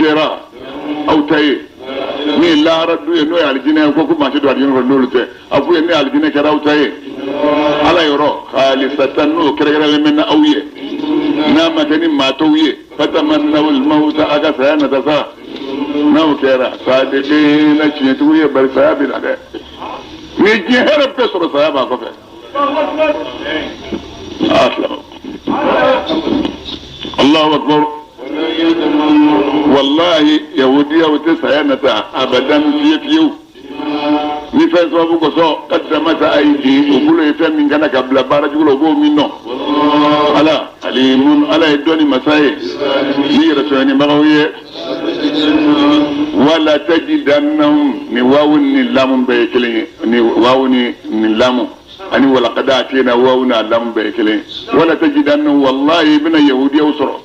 kɛra aw ta ye ni ye lahara du ye n'o ye alijinɛ ye ko maa si don alijinɛ kɔnɔ n'olu tɛ a f'u ye ni alijinɛ kɛra aw ta ye ala yɔrɔ khalisatan n'o kɛrɛnkɛrɛnlen bɛ n'aw ye n'a ma kɛ ni maa tɔw ye fatamannawul mawta a ka saya nata sa n'aw kɛra sadiqina tiɲɛtigiw ye bari saya bɛ na dɛ ni diɲɛ hɛrɛ bɛɛ sɔrɔ saya b'a kɔfɛ aa silamɛw Allahu akbar wallahi yahudiyaw tɛ saya nata abadan fiye fiyewu ni fɛn sababu kosɔn qaddamat aydi u bolo ye fɛn min kana ka bila baara jugu la u b'o min dɔn ala alimun ala ye dɔnni masa ye ni yɛrɛ sɔɲɛnibagaw ye wala tajidannahum ni wawu ni lamu bɛɛ ye kelen ye ni wawu ni lamu ani walaqad atayna wawu n'a lamu bɛɛ ye kelen ye wala tajidannahum wallahi i bɛna yahudiyaw sɔrɔ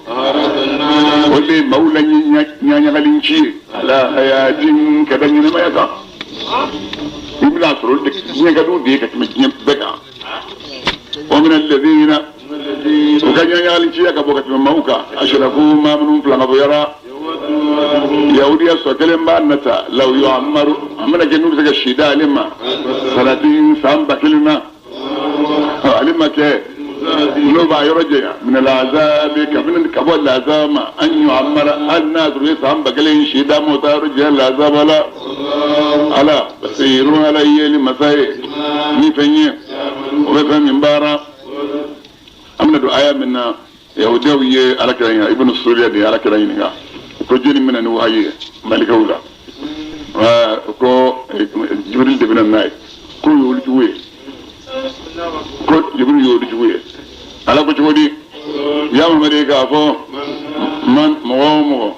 o de ye maaw la ɲaɲagalinci ye ala hayatin ka da ɲɛnamaya kan i bɛna sɔrɔ olu de diɲɛ ka d'u de ye ka tɛmɛ diɲɛ bɛɛ kan wa min alladhina u ka ɲaɲagalinciya ka bɔ ka tɛmɛ maaw kan ashraku maa minnu filankafoyara yahudiya sɔ kelen b'a nata law yu'ammaru a mana kɛ n'u bɛ se ka si d'ale ma sanatin san 1000 na ale ma kɛ n'o b'a yɔrɔ janya min al'azabi kabini ka bɔ lazaba ma an yu'ammara hali n'a sɔrɔ u ye san 1000 si d'a ma o t'a yɔrɔ janya lazaba la ala basirun ala yeli masa ye ni fɛn ye o bɛ fɛn min baara an bɛna don aya min na yahudiyaw ye ala kira ɲininka ibnu suriya de ye ala kira ɲininka ko jɔnni bɛna ni wahayi ye malikaw la ko jibril de bɛna n'a ye k'o y'olu jugu ye ko jibril y'olu jugu ye ala ko cogo di ya mamadu k'a fɔ man mɔgɔ o mɔgɔ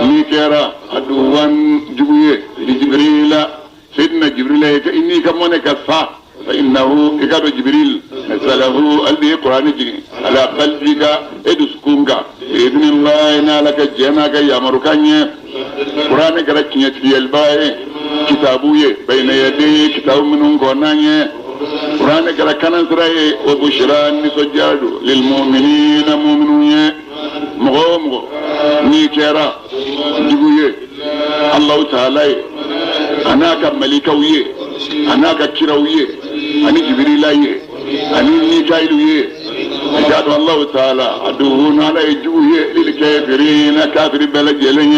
n'i kɛra aduwan jugu ye li jibrila سيدنا جبريل إني كمونك فا فإنه إكاد جبريل نزله الذي قرآن جي على قلبك إدسكونك بإذن الله إن لك جناك يا مركاني قرآن كرتني في الباي كتابه بين يديه كتاب من قرآن قرآن كركنا سراي وبشرى نسجاد للمؤمنين مؤمنون مغوم نيكرا جبويه الله تعالى أنا كملكويه أنا ككراويه أنا جبريلايه أنا ميكائيليه أشهد الله تعالى عدوون على يجوه للكافرين كافر بلجلين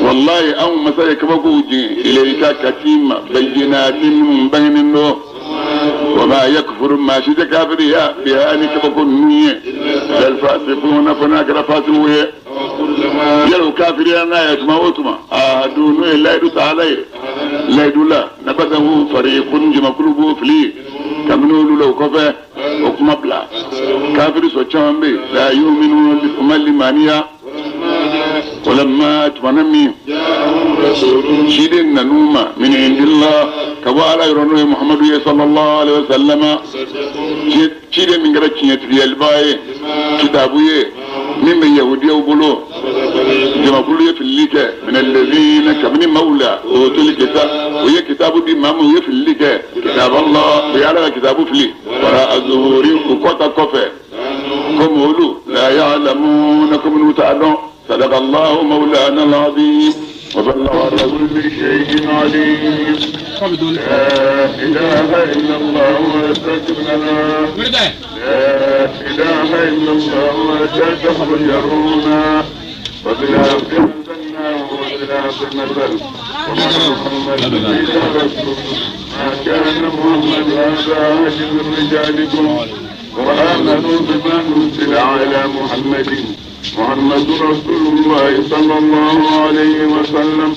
والله أو مسايك بقوجي إليك كتيمة بينات من بين النور وما يكفر ما شد كافريا بها أنك بكون الفاسقون فناكر فاسقوه يلو كافريا لا يتموتما أهدون لا يدوت عليه لا يدولا نبذه فريق جمع قلوبه فلي كمنولو لو كفى وكمبلا كافر سوچان بي لا يؤمنون بالأمة ولما تمنمي شيدن نوما من عند الله كوالا يرونه محمد صلى الله عليه وسلم شيدن من غير تريال باي كتابه من يهودية وبلو جمع كله في الليكة من الذين كمن مولى أوتوا الكتاب وهي كتاب دي مامو هي في الليكة كتاب الله ويعلى كتابه في وراء الظهور وقطع كفة كم هلو لا يعلمون كم نتعلم. صدق الله مولانا العظيم وبلغ على كل شيء عليم. لا إله إلا الله وتكبرنا لا إله إلا الله وتتخيرونا وبالحق أنزلناه وبالحق نزل وما محمد إلا رسول ما كان محمد هذا أحد من رجالكم وآمنوا بما أنزل على محمد محمد رسول الله صلى الله عليه وسلم.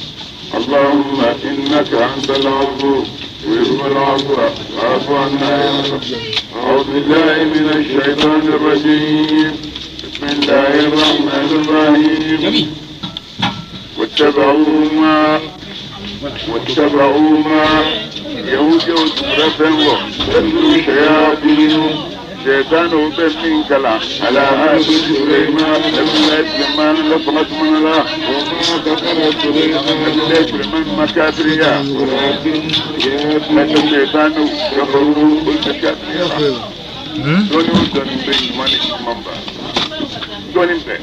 اللهم إنك أنت العفو تحب العفو فاعف عنا يا رب. أعوذ بالله من الشيطان الرجيم. بسم الله الرحمن الرحيم. واتبعوا ما يهود تتلو الشياطين شيطان بمن كلا على هذا سليمان سليمان لفقت من الله وما كفر سليمان سليمان مكافريا ولكن الشيطان كفروا الكافريا دوني دوني بين ماني مامبا دوني بين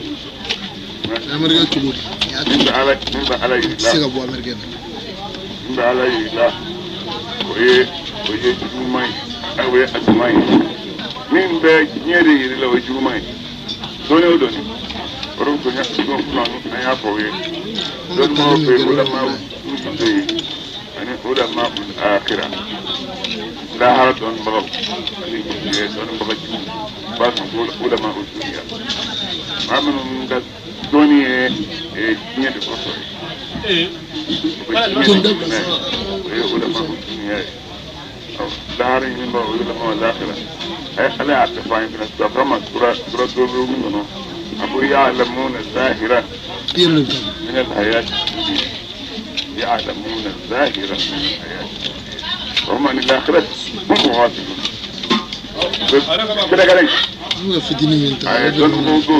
Américain cogo di? Min bɛ Ala, min bɛ Ala yir'i I tɛ la. se ka bɔ américain na. Min bɛ Ala yir'i la, o ye juguman ye, o ye a ɲuman ye. Min bɛ diɲɛ de yir'i la, o ye juguman ye. Dɔɔni o dɔɔni, o de tun don an y'a fɔ aw ye. An ka dɔnnibagaw tali bɛ min yen, kɛra o ulama la. bɛ yen ani ulama akira, lahara dɔnnibagaw ani dɔnnibaga jugu, u b'a fɔ ko ulama duniya, maa minnu ka dɔnni ye diɲɛ de kosɔn ye, u bɛ diɲɛ de ɲini n'a ye, o ye ulama duniya ye. Lahara ɲinibagaw, o ye ulama lakira. Ala y'a bɛɛ fɔ an ye fana tubabu kama, sura dɔ bɛ min kɔnɔ, a ko ya'lamuna zahiran I yɛrɛ de bɛ taa. من الحياة الدنيا، يعلمون الظاهر من الحياة الدنيا وهم عن الآخرة هم غافلون. كده كده. N'u ka fitinin min ta. A ye dɔnni ko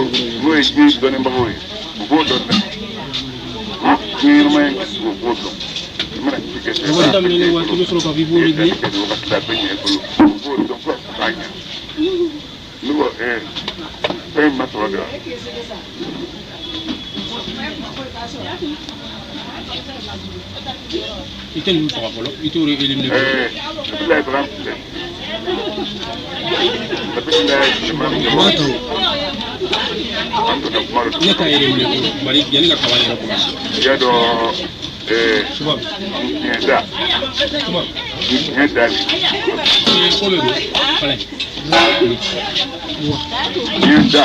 n'o ye diɲɛ dɔnnibagaw ye, u b'o dɔn dɛ. Diɲɛ ɲɛnamaya in kɛcogo, u b'o dɔn. I mana ci kɛ. Wari daminɛlen waati, i bɛ sɔrɔ k'a fɔ i b'o réglé. Kɛ nin wagati la, a bɛ ɲɛ i bolo, u b'o dɔn fo k'a ɲɛ. Ne ko fɛn in ma sɔrɔ de wa? I tɛ ninnu faga fɔlɔ, i t'o éliminer fɔlɔ. Nabilayi Ibrahim filɛ, Nabilayi Ibrahim. U b'a ta o. An donna kuma dɔ. Ne t'a éliminer fɔlɔ, bari yanni ka kaba yɛrɛ commencer. I y'a dɔn Tubabu diɲɛ da tubabu diɲɛ da de. Ko bɛ don fɛnɛ. Wa. Diɲɛ da,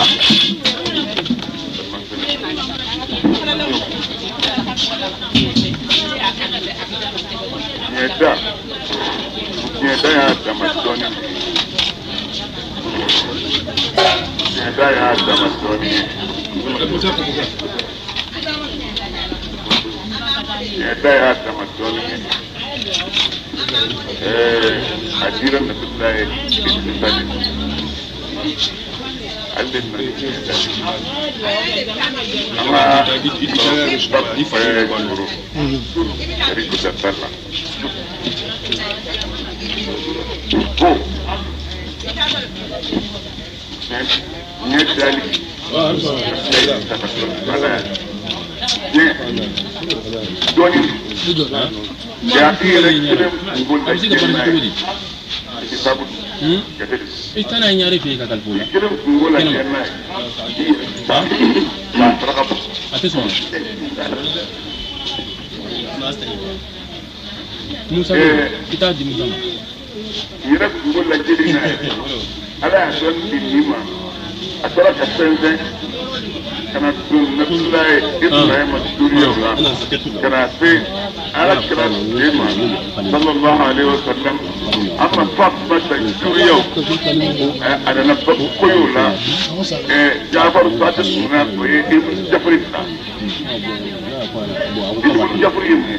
diɲɛ da, diɲɛ da y'a dama dɔɔni de ye. Diɲɛ da y'a dama dɔɔni ye. Diɲɛ da y'a dama dɔɔni ye. A dira Nabilayi Idrisa de ma, ale de nana ni diɲɛ da ye. An ka koro tariku da la ko diɲɛ dali ala diɲɛ dɔɔni. I jɔ. Ja, i yɛrɛ kelen kungo A la bɛ se ka diɲɛ baara n'a cogo ye di? kitabu jate de. I taa n'a ye ɲare fɛ yen ka kalifa o la. I kelen kungo la diɲɛ n'a ye, i yɛrɛ k'a saraka bɔ. A tɛ sɔn. Musa bɛ yen, i t'a di Musa ma. I yɛrɛ kungo lajɛli n'a ye, Ala y'a dɔn di nin ma, a taara ka fɛn ka na don Nabilayi Ibrahima duniyaw la, ka na se Ala kira den ma sallallahu alaihi wa sallam, an ma Fatima ta duniyaw, a nana koyow la. Jafaru Sadiq nana, o ye Ibn Jafari ta. Ibn Jafari ye mun ye?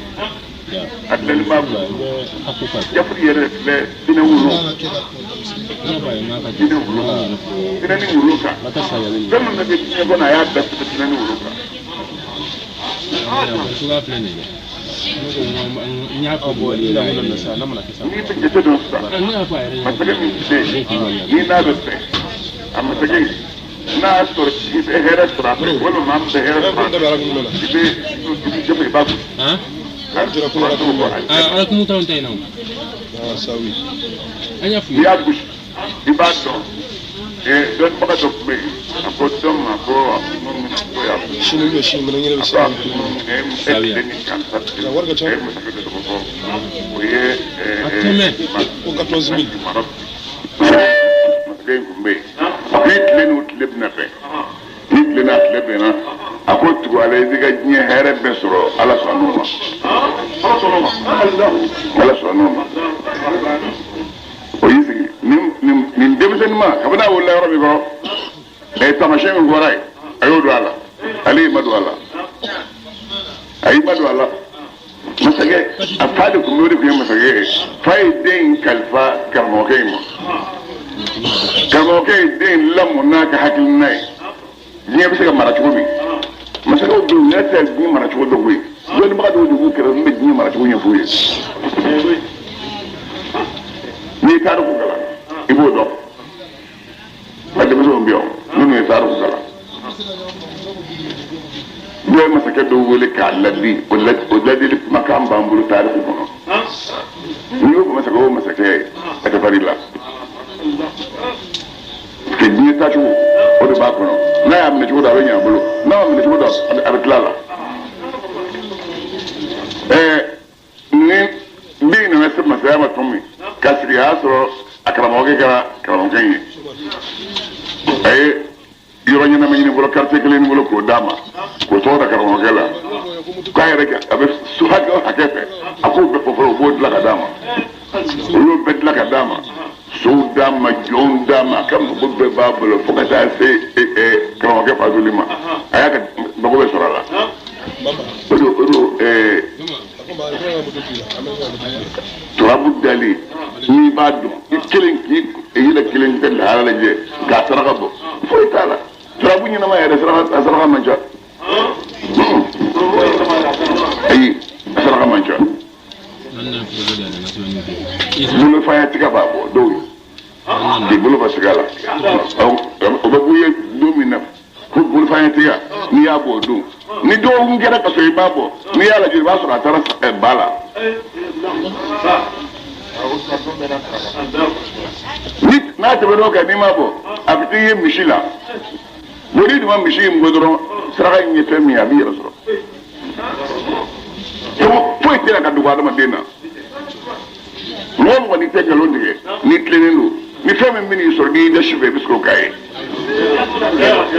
A dilanni b'a bolo. Jafari yɛrɛ filɛ, dinɛ wolo, dinɛ wolo, dinɛ ni wolo kan, fɛn min bɛ kɛ diɲɛ kɔnɔ, a y'a bɛɛ sɛbɛn dinɛ ni wolo kan. Cogoya filɛ nin ye dɛ. Ne ko n y'a fɔ N'i bɛ jate dɔn sisan, ne y'a fɔ a yɛrɛ ɲɛna. Masakɛ min bɛ yen n'i n'a bɛ fɛ a masakɛ in, n'a y'a sɔrɔ i bɛ hɛrɛ sɔrɔ a fɛ, walima maa min bɛ hɛrɛ sɔrɔ a fɛ, i bɛ jafe, i b'a gosi. Han? Ala kumu t'anw ta in na o. An y'a f'u N'i ye. y'a gosi, i b'a dɔn. Dɔnnibaga dɔ tun bɛ yen, a ko dɔn ma ko minnu ko y'a a ko a e tile ni karisa tile, e masakɛ dɔ tɔgɔ fɔ o ye. A tɛmɛ. Masakɛ in tun bɛ yen, ni tile n'o tile bɛna bɛn, ni tile n'a tile bɛnna, a ko tugu ala, i b'i ka diɲɛ hɛrɛ bɛɛ sɔrɔ. Ala sɔnn'o ma, Ala sɔnn'o ma. O y'i sigi nin denmisɛnnin ma, kabini a wolola yɔrɔ min kɔrɔ, taamasiyɛn min fɔra ye, a y'o don a la, ale y'i ma don a la, a y'i ma don a la. Masakɛ a fa de tun bɛ, o de tun ye masakɛ ye. Fa ye den in kalifa karamɔgɔkɛ in ma. Karamɔgɔkɛ ye den in lamɔ n'a ka hakilina ye, diɲɛ bɛ se ka mara cogo min. Masakɛw bɛ yen, u yɛrɛ tɛ diɲɛ mara cogo dɔn koyi. Dɔnnibaga dɔw de b'u kɛrɛfɛ min bɛ diɲɛ mara cogo ɲɛf'u ye. N'i ye tariku kalan, i b'o dɔn. Nka denmisɛnw bɛ yan minnu ye tariku kalan. wele k'a ladi, o ladili kumakan b'an bolo tariku kɔnɔ. N'i y'o fɔ masakɛ o masakɛ ye, a tɛ fari la. Parce que diɲɛ taacogo o de b'a kɔnɔ. N'a y'a minɛ cogo dɔ a bɛ ɲɛ a bolo, n'a m'a minɛ cogo dɔ a bɛ tila a la. Ni den nana se masaya ma tuma min ka sigi, a y'a sɔrɔ a karamɔgɔkɛ kɛra karamɔgɔkɛ ye. A ye yɔrɔ ɲɛnama ɲini bolo, quartier kelen bolo k'o d'a ma, k'o tɔgɔ da karamɔgɔkɛ la, k'a yɛrɛ kɛ a bɛ so hakɛ o hakɛ fɛ, a k'o bɛɛ fɔ fɔlɔ, o b'o dilan ka d'a ma. O y'o bɛɛ dilan ka d'a ma, sow d'a ma, jɔnw d'a ma, a ka mago bɛɛ b'a bolo fo ka taa se karamɔgɔkɛ fatuli ma. A y'a ka mago bɛɛ sɔrɔ a la. O de turabu dali, n'i b'a dɔn i kelen k'i yɛrɛ kelen tɛ lahara lajɛ k'a saraka bɔ, foyi t'a la. Turabu ɲɛnama yɛrɛ saraka, a saraka man ca. Ayi, a saraka man ca. Bolofaya tiga b'a bɔ dɔw ye k'i bolo fa siga la, o bɛ bɔ i ye don min na ko bolofaya tiga, n'i y'a bɔ o don, ni dɔgɔkun kɛra ka sɔrɔ i b'a bɔ, n'i y'a lajɛ i b'a sɔrɔ a taara ba la. Ni n'a tɛmɛn'o kan, n'i m'a bɔ, a bɛ t'i ye misi la. Bon, n'i dun ma misi in bɔ dɔrɔn, saraka in ye fɛn min ye, a b'i yɛrɛ sɔrɔ. Foyi tɛ na ka dogo adamaden na. Mɔgɔ mɔgɔ n'i tɛ nkalon tigɛ, n'i tilennen don, ni fɛn min bɛn'i sɔrɔ, n'i y'i da su fɛ, i bɛ se k'o k'a ye.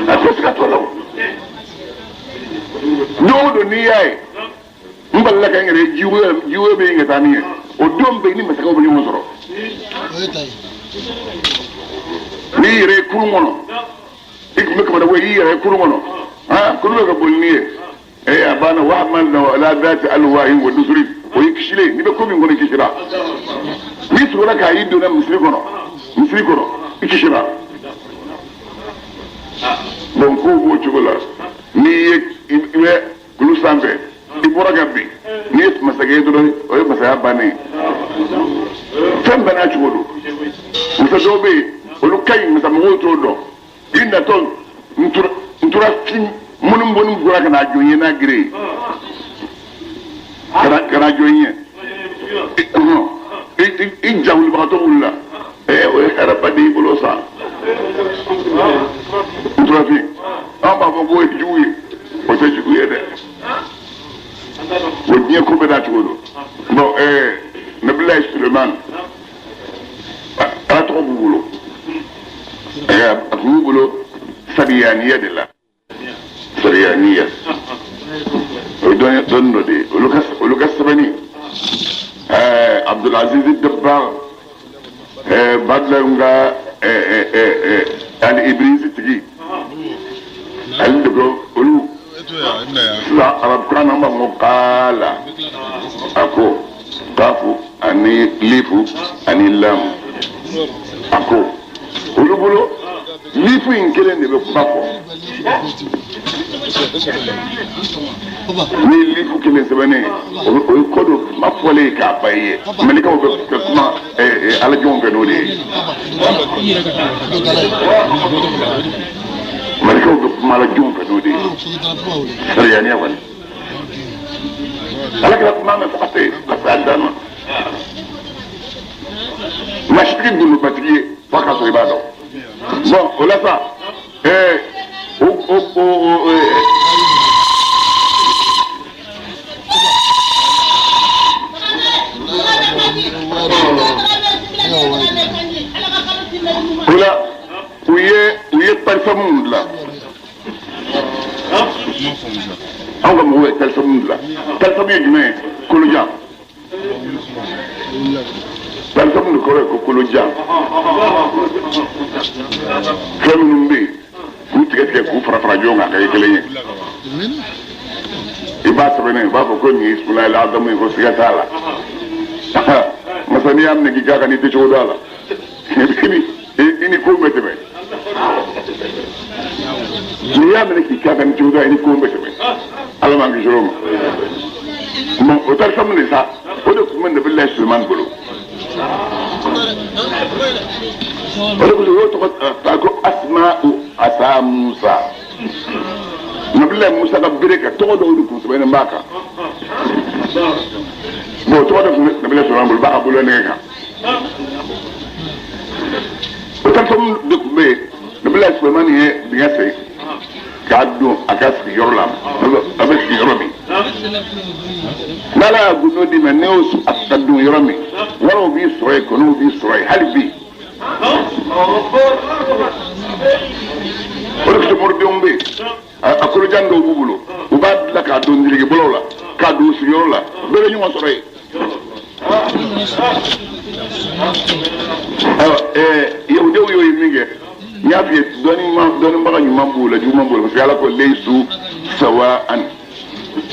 A ko siga t'o la o. Don o don n'i y'a ye n balila ka n yɛrɛ ye jiwoyo bɛ yen ka taa ni ye, o don bɛɛ ni masakɛw bɛ ɲɔgɔn sɔrɔ. N'i yɛrɛ ye kurun kɔnɔ, i tun bɛ kamana bɔ, i yɛrɛ ye kurun kɔnɔ, kurun bɛ ka boli n'i ye, a banna. Wa hamalna ala dhati alwahin wa dusuri, o y'i kisilen. N'i bɛ ko min kɔnɔ, i kisira. N'i sugora k'a y'i donna misiri kɔnɔ, i kisira. Bon, kow b'o cogo la. N'i ye i bɛ kulu sanfɛ, i bɔra ka bin, n'i ye masakɛ ye dɔrɔn, o ye masaya bannen ye. Fɛn bɛɛ n'a cogo don. Muso dɔw bɛ yen, olu ka ɲi, masamɔgɔw t'o dɔn. I natɔ n tora fin minnu bɔnni bɔra ka n'a jɔ n ye n'a gere ye, ka n'a jɔ n ye, i jawulibagatɔ wulila, o ye hɛrɛba de y'i bolo sa. N tora fin, an b'a fɔ k'o ye jugu ye, o tɛ jugu ye dɛ. O diɲɛ ko bɛɛ n'a cogo don. Bon, Nabilayi Sulemani, ala tɔgɔ b'u bolo, a tun b'u bolo sariyaniya de la. Sariyaniya, o ye dɔnni dɔ de ye. Olu ka sɛbɛnni, Abdulaziz Dabbar, Badlayi ka Ali Ibrisi tigi, ale de ko olu sisan arabukan na, an b'a fɔ ko kaala, a ko kafu ani lifu ani lamu. A ko olu bolo lifu in kelen de bɛ kuma fɔ. Ni lifu kelen sɛbɛnnen, o ye ko dɔ kuma fɔlen ye k'a ba ye. Malikaw bɛ kuma alajɔnw fɛ n'o de ye. Malikaw bɛ kuma alajɔnw fɛ n'o de ye. Sariyaniya kɔni, ala kɛra kuma mɛn fo ka se a dan ma. Maa si tɛ gundobatigi ye f'a ka sɔrɔ i b'a dɔn. Bon, o la sa, o o o o la u ye talisamu dilan. Anw ka mɔgɔw ye talisamu dilan. Talisamu ye jumɛn ye? Kolojan. Talisamu de kɔrɔ ye ko kolojan. Fɛn minnu bɛ yen k'u tigɛ tigɛ k'u fara fara ɲɔgɔn kan ka kɛ kelen ye, i b'a sɛbɛnnen, i b'a fɔ ko nin ye ismaila adamu ye, ko siga t'a la. Masa n'i y'a minɛ k'i k'a kan, n'i tɛ cogo dɔn a la, i ni ko bɛ tɛmɛ. N'i y'a minɛ k'i k'a kan ni cogo dɔn, i ni ko bɛ tɛmɛ. Ala m'an kisi o ma. Bon, o talisamu de sa, o de tun bɛ Nabilayi Sulemani bolo. O de kosɔn u y'o tɔgɔ ta ko Asma'u Asa Musa. Nabila Musa ka bere kan tɔgɔ dɔw de tun sɛbɛnnen b'a kan. Bon, tɔgɔ dɔ tun bɛ Nabila Sulemani bolo, b'a ka bololanɛgɛ kan. O talisɔmu de tun bɛ yen. Nabila Sulemani ye dingɛ sen k'a don a ka sigiyɔrɔ la, a bɛ sigi yɔrɔ min. N'Ala y'a gundo d'i ma, n'e y'o ka don yɔrɔ min, waraw b'i sɔrɔ yen, kɔnɔw b'i sɔrɔ yen hali bi. O de kosɔn moridenw bɛ yen, a kolojan dɔw b'u bolo, u b'a dilan k'a don ndirigibɔlaw la, k'a don sigiyɔrɔ la, bɛɛ bɛ ɲɔgɔn sɔrɔ yen. Ayiwa, yahudiw y'o ye min kɛ, n y'a f'i ye, dɔnnibaga ɲuman b'u la, juguman b'u la, parce que Ala ko laysu sawa'an.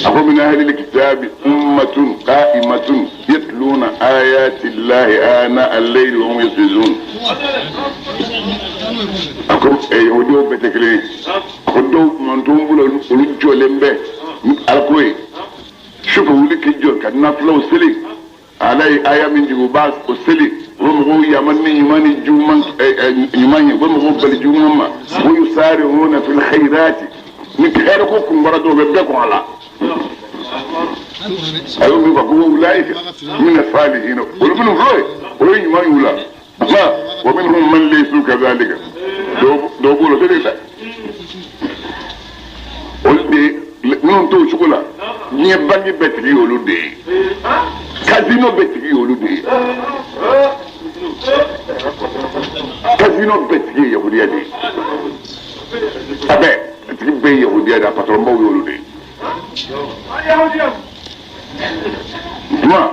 A ko min ahlil kitabi ummatun qa'imatun yatluna ayati llahi ana al-layli wa hum yasjudun. A ko yahudiw bɛɛ tɛ kelen ye. A ko dɔw mantɔn b'u la, olu jɔlen bɛ ni Ala ko ye, su ka wuli k'i jɔ ka nafilaw seli. Ala ye aya min jigin, u b'a o seli, u bɛ mɔgɔw yamaru ni ɲuman ni juguman, ɲuman ye, u bɛ mɔgɔw bali juguman ma. Wa yusari'una fil khayrati, ni hɛrɛ ko kun bɔra dɔrɔn, u bɛ bɛɛ kɔn a la. A y'o min fɔ ko ulaika mina salihina, olu minnu filɛ ye, olu ye ɲuman y'u la. Amma wa minhum man laysu kadhalika, dɔw b'o la, o tɛ dɛ. Olu de minnu t'o cogo la, diɲɛ banki bɛɛ tigi y'olu de ye, casino bɛɛ tigi y'olu de ye, casino bɛɛ tigi ye yahudiya de ye, a bɛɛ a tigi bɛɛ ye yahudiya de ye, a patɔrɔnbaw y'olu de ye. Tuma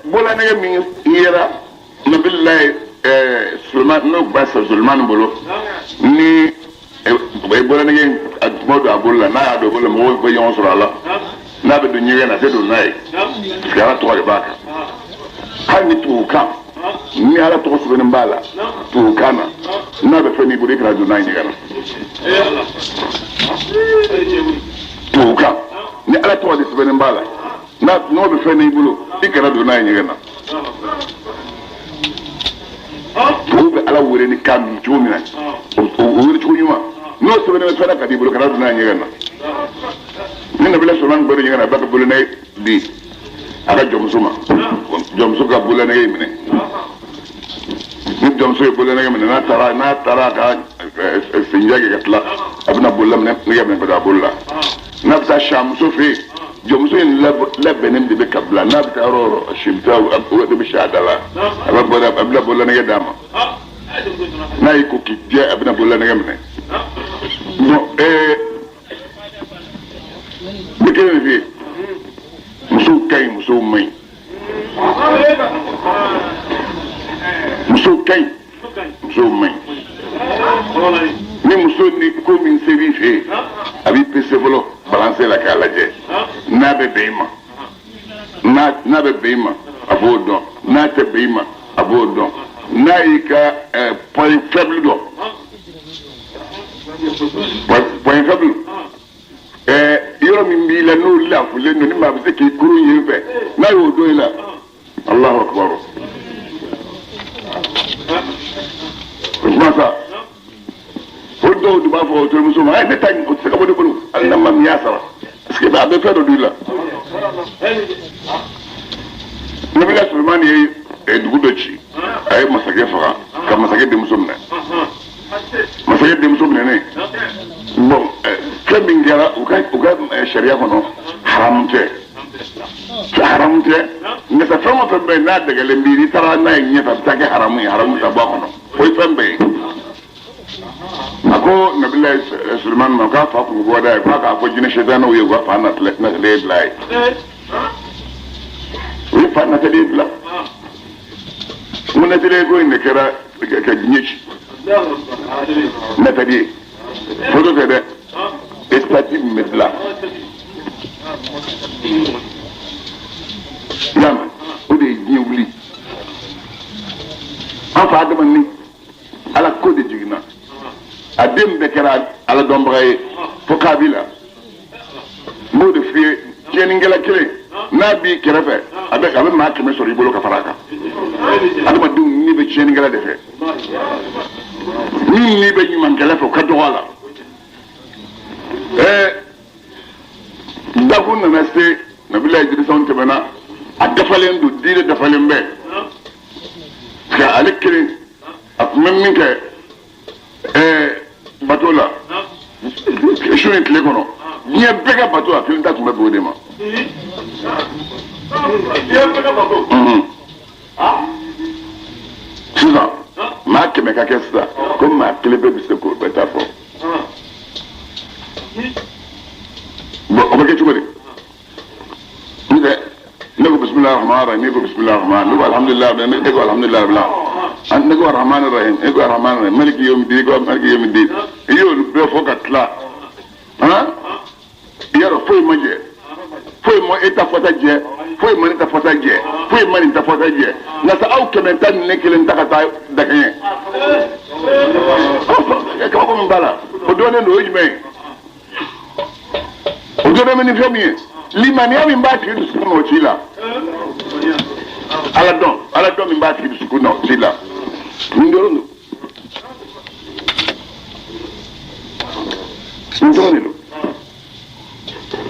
bololanɛgɛ min yera Nabilayi Sulemani, n'o tun bɛ Sulemani bolo, ni bololanɛgɛ a tuma don a bolo la, n'a y'a don bolo la, mɔgɔw bɛ ɲɔgɔn sɔrɔ a la. N'a bɛ don ɲɛgɛn na, a tɛ don n'a ye, parce que Ala tɔgɔ de b'a kan. Hali ni tubabukan, ni Ala tɔgɔ sɛbɛnnen b'a la tubabukan na, n'a bɛ fɛn b'i bolo, i kana don n'a ye ɲɛgɛn na. Tubabukan, ni Ala tɔgɔ de sɛbɛnnen b'a la, n'o bɛ fɛn b'i bolo, i kana don n'a ye ɲɛgɛn na. Tubabu bɛ Ala wele ni kan min cogo min na, o wele cogo ɲuman, n'o sɛbɛnnen bɛ fɛn na ka d'i bolo, kana don n'a ye ɲɛgɛn na. Ni Nabila Sulemani bɔra ɲɛgɛn na, a b'a ka bololanɛgɛ di a ka jɔnmuso ma. Jɔnmuso ka bololanɛgɛ in minɛ. Ni jɔnmuso ye bololanɛgɛ minɛ, n'a taara a ka senja kɛ ka tila, a bɛna bololanɛgɛ minɛ ka don a bolo la. N'a bɛ taa siyamuso fɛ yen, jɔnmuso in labɛnnen de bɛ ka bila. N'a bɛ taa yɔrɔ o yɔrɔ, si bɛ taa, o de bɛ si a da la, a bɛ bɔ, a bɛna bololanɛgɛ d'a ma. N'a y'i ko k'i jɛ, a bɛna bololanɛgɛ minɛ. Bon, n bɛ kelen de f'i ye: musow ka ɲi, musow man ɲi. Musow ka ɲi, musow man ɲi. Ni muso ni ko min ser'i fɛ yen, a b'i pese fɔlɔ balance la k'a lajɛ n'a bɛ bɛn i ma. N'a bɛ bɛn i ma, a b'o dɔn. N'a tɛ bɛn i ma, a b'o dɔn. N'a y'i ka point faible dɔn, point faible, yɔrɔ min b'i la n'o lafulen don, ni maa bɛ se k'i kurun yen fɛ, n'a y'o dɔn i la, Allahu akbar. O tuma sa, o dɔw de b'a fɔ o terimuso ma: ne ta o tɛ se ka bɔ ne bolo, hali n'a ma min y'a sara, parce que a bɛ fɛn dɔ don i la. Nabila Sulemani ye dugu dɔ ci, a ye masakɛ faga ka masakɛ denmuso minɛ. Masakɛ denmuso minɛnen, bon, fɛn min kɛra u ka sariya kɔnɔ, haramu tɛ, haramu tɛ. Nka sa, fɛn o fɛn bɛ yen n'a dɛgɛlen b'i, n'i taara n'a ye ɲɛfɛ, a bɛ taa kɛ haramu ye, haramu ta bɔ a kɔnɔ. O ye fɛn bɛɛ ye. A ko Nabila Sulemani ma k'a fa kun bɔ da ye, k'a k'a fɔ jinɛ sɛtanɛw ye, k'a fa natalen bila ye. O ye fa natalen bila. N ko natalen ko in de kɛra ka diɲɛ ci. Natali foto tɛ dɛ, statue min bɛ dilan y'a mɛn, o de ye diɲɛ wuli. An fa Adama ni Ala ko de jiginna, a den bɛɛ kɛra Ala dɔnbaga ye fo Kabila. N b'o de f'i ye, tiɲɛnikɛla kelen n'a b'i kɛrɛfɛ, a bɛ maa 100 sɔrɔ i bolo ka fara a kan. Adamadenw ni bɛ tiɲɛnikɛla de fɛ, min ni bɛ ɲumankɛla fɛ, o ka dɔgɔ a la. Taakun nana se Nabila Idrisa tɛmɛna, a dafalen don, diinɛ dafalen bɛ nka ale kelen a tun bɛ min kɛ bato la su ni tile kɔnɔ, diɲɛ bɛɛ ka bato a kelen ta tun bɛ bɛn o de ma. Sisan maa 100 ka kɛ sisan ko maa kelen bɛɛ bɛ se k'o bɛɛ ta fɔ. Bon, o bɛ kɛ cogo di? N'o tɛ ne ko bisimilahi rahman rahim, ne ko bisimilahi rahman, ne ko alhamdulilayi, ne ko alhamdulilayi rabbil alamin, ne ko arahman rahim, ne ko arahman rahim, maliki yomi di, ko maliki yomi di, i y'olu bɛɛ fɔ ka tila, han, i y'a dɔn foyi ma jɛ, foyi ma e ta fɔta jɛ, foyi ma ne ta fɔta jɛ, foyi ma nin ta fɔta jɛ, nka sa aw 100 ta ni ne kelen ta ka taa dakɛɲɛ, kabako min b'a la o dɔnnen don, o ye jumɛn ye? O dɔnnen bɛ ni fɛn min ye, limaniya min b'a tigi dusukun na o t'i la, ala dɔn, ala dɔn min b'a tigi dusukun na o t'i la, nin dɔrɔn don, nin dɔrɔn de don.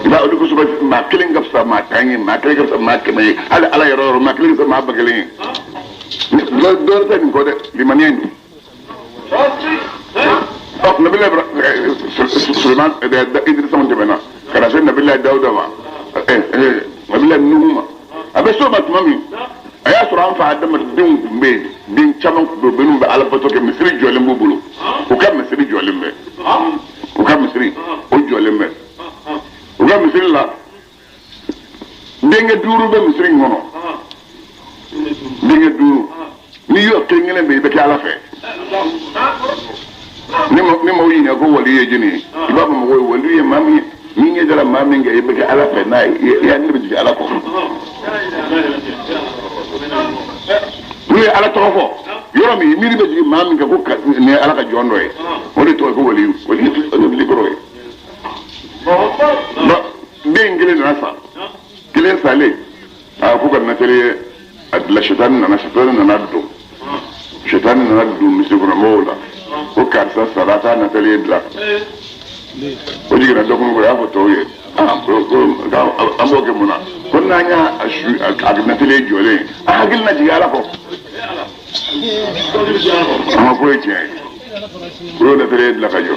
I b'a olu kosɛbɛ, maa kelen ka fisa maa 10 ye, maa kelen ka fisa maa 100 ye, hali ala yɔrɔ yɔrɔ maa kelen ka fisa maa 1000 ye. Dɔ wɛrɛ tɛ nin kɔ dɛ, limaniya in don. Ɔ Nabila Suleiman Idrisa tɛmɛna ka na se Nabila Dawuda ma, Nabila Nuhu ma, a bɛ s'o ma tuma min a y'a sɔrɔ an fa adamadenw tun bɛ yen, den caman tun bɛ yen minnu bɛ ala bato kɛ, misiri jɔlen b'u bolo, u ka misiri jɔlen bɛ, u ka misiri o jɔlen bɛ, u ka misiri la denkɛ 5 bɛ misiri in kɔnɔ, denkɛ 5, n'i y'o kelen kelen bɛ i bɛ kɛ ala fɛ. Ni maaw ɲininka ko wali ye jɔni ye, i b'a fɔ mɔgɔw ye wali ye maa min ye, ni ɲɛ dara maa min kan i bɛ kɛ ala fɛ n'a ye, i hakili bɛ jigin ala kɔ. N'u ye ala tɔgɔ fɔ yɔrɔ min, miiri bɛ jigin maa min kan ko nin ye ala ka jɔn dɔ ye, o de tɔgɔ ye ko waliyu, waliyu o de wali kɔrɔ ye. Bon, den kelen nana sa, kelen salen, a ko ka natɛli ye a dilan, sitani nana, sitani nana don, sitani nana don misiri kɔnɔ mɔgɔw la ko karisa sara t'a natɛli ye dilan, o jiginna dɔ kɔnɔ, o y'a fɔ tɔw ye, ko an b'o kɛ mun na, ko n'an y'a su a natɛli ye jɔlen ye, a hakili na jigin ala kɔ. An ma ko ye tiɲɛ ye, o y'o natɛli ye dilan ka jɔ,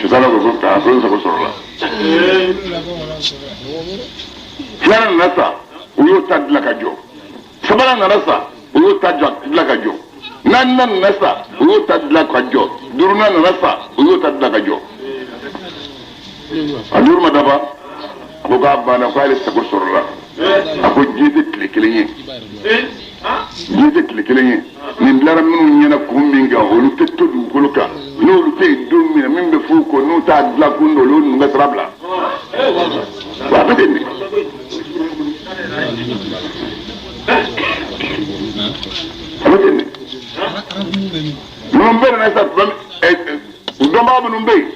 sitani ko ko ko n sago sɔrɔla. Filanan nana sa, o y'o ta dilan ka jɔ, sabanan nana sa, o y'o ta dilan ka jɔ, naaninan nana sa, o y'o ta dilan ka jɔ, duurunan nana sa, o y'o ta dilan ka jɔ. A duuru ma dafa, a ko k'a banna, k'ale sago sɔrɔla. A ko diɲɛ tɛ tile kelen ye, diɲɛ tɛ tile kelen ye, nin dilanna minnu ɲɛna kun min kan, olu tɛ to dugukolo kan, n'olu tɛ yen don min na, min bɛ f'u kɔ n'u t'a dilan kun dɔn, olu ninnu ka sira bila. Wa a bɛ ten de. A bɛ ten de. Ninnu bɛɛ nana sa tuma min, dɔnbaga minnu bɛ yen,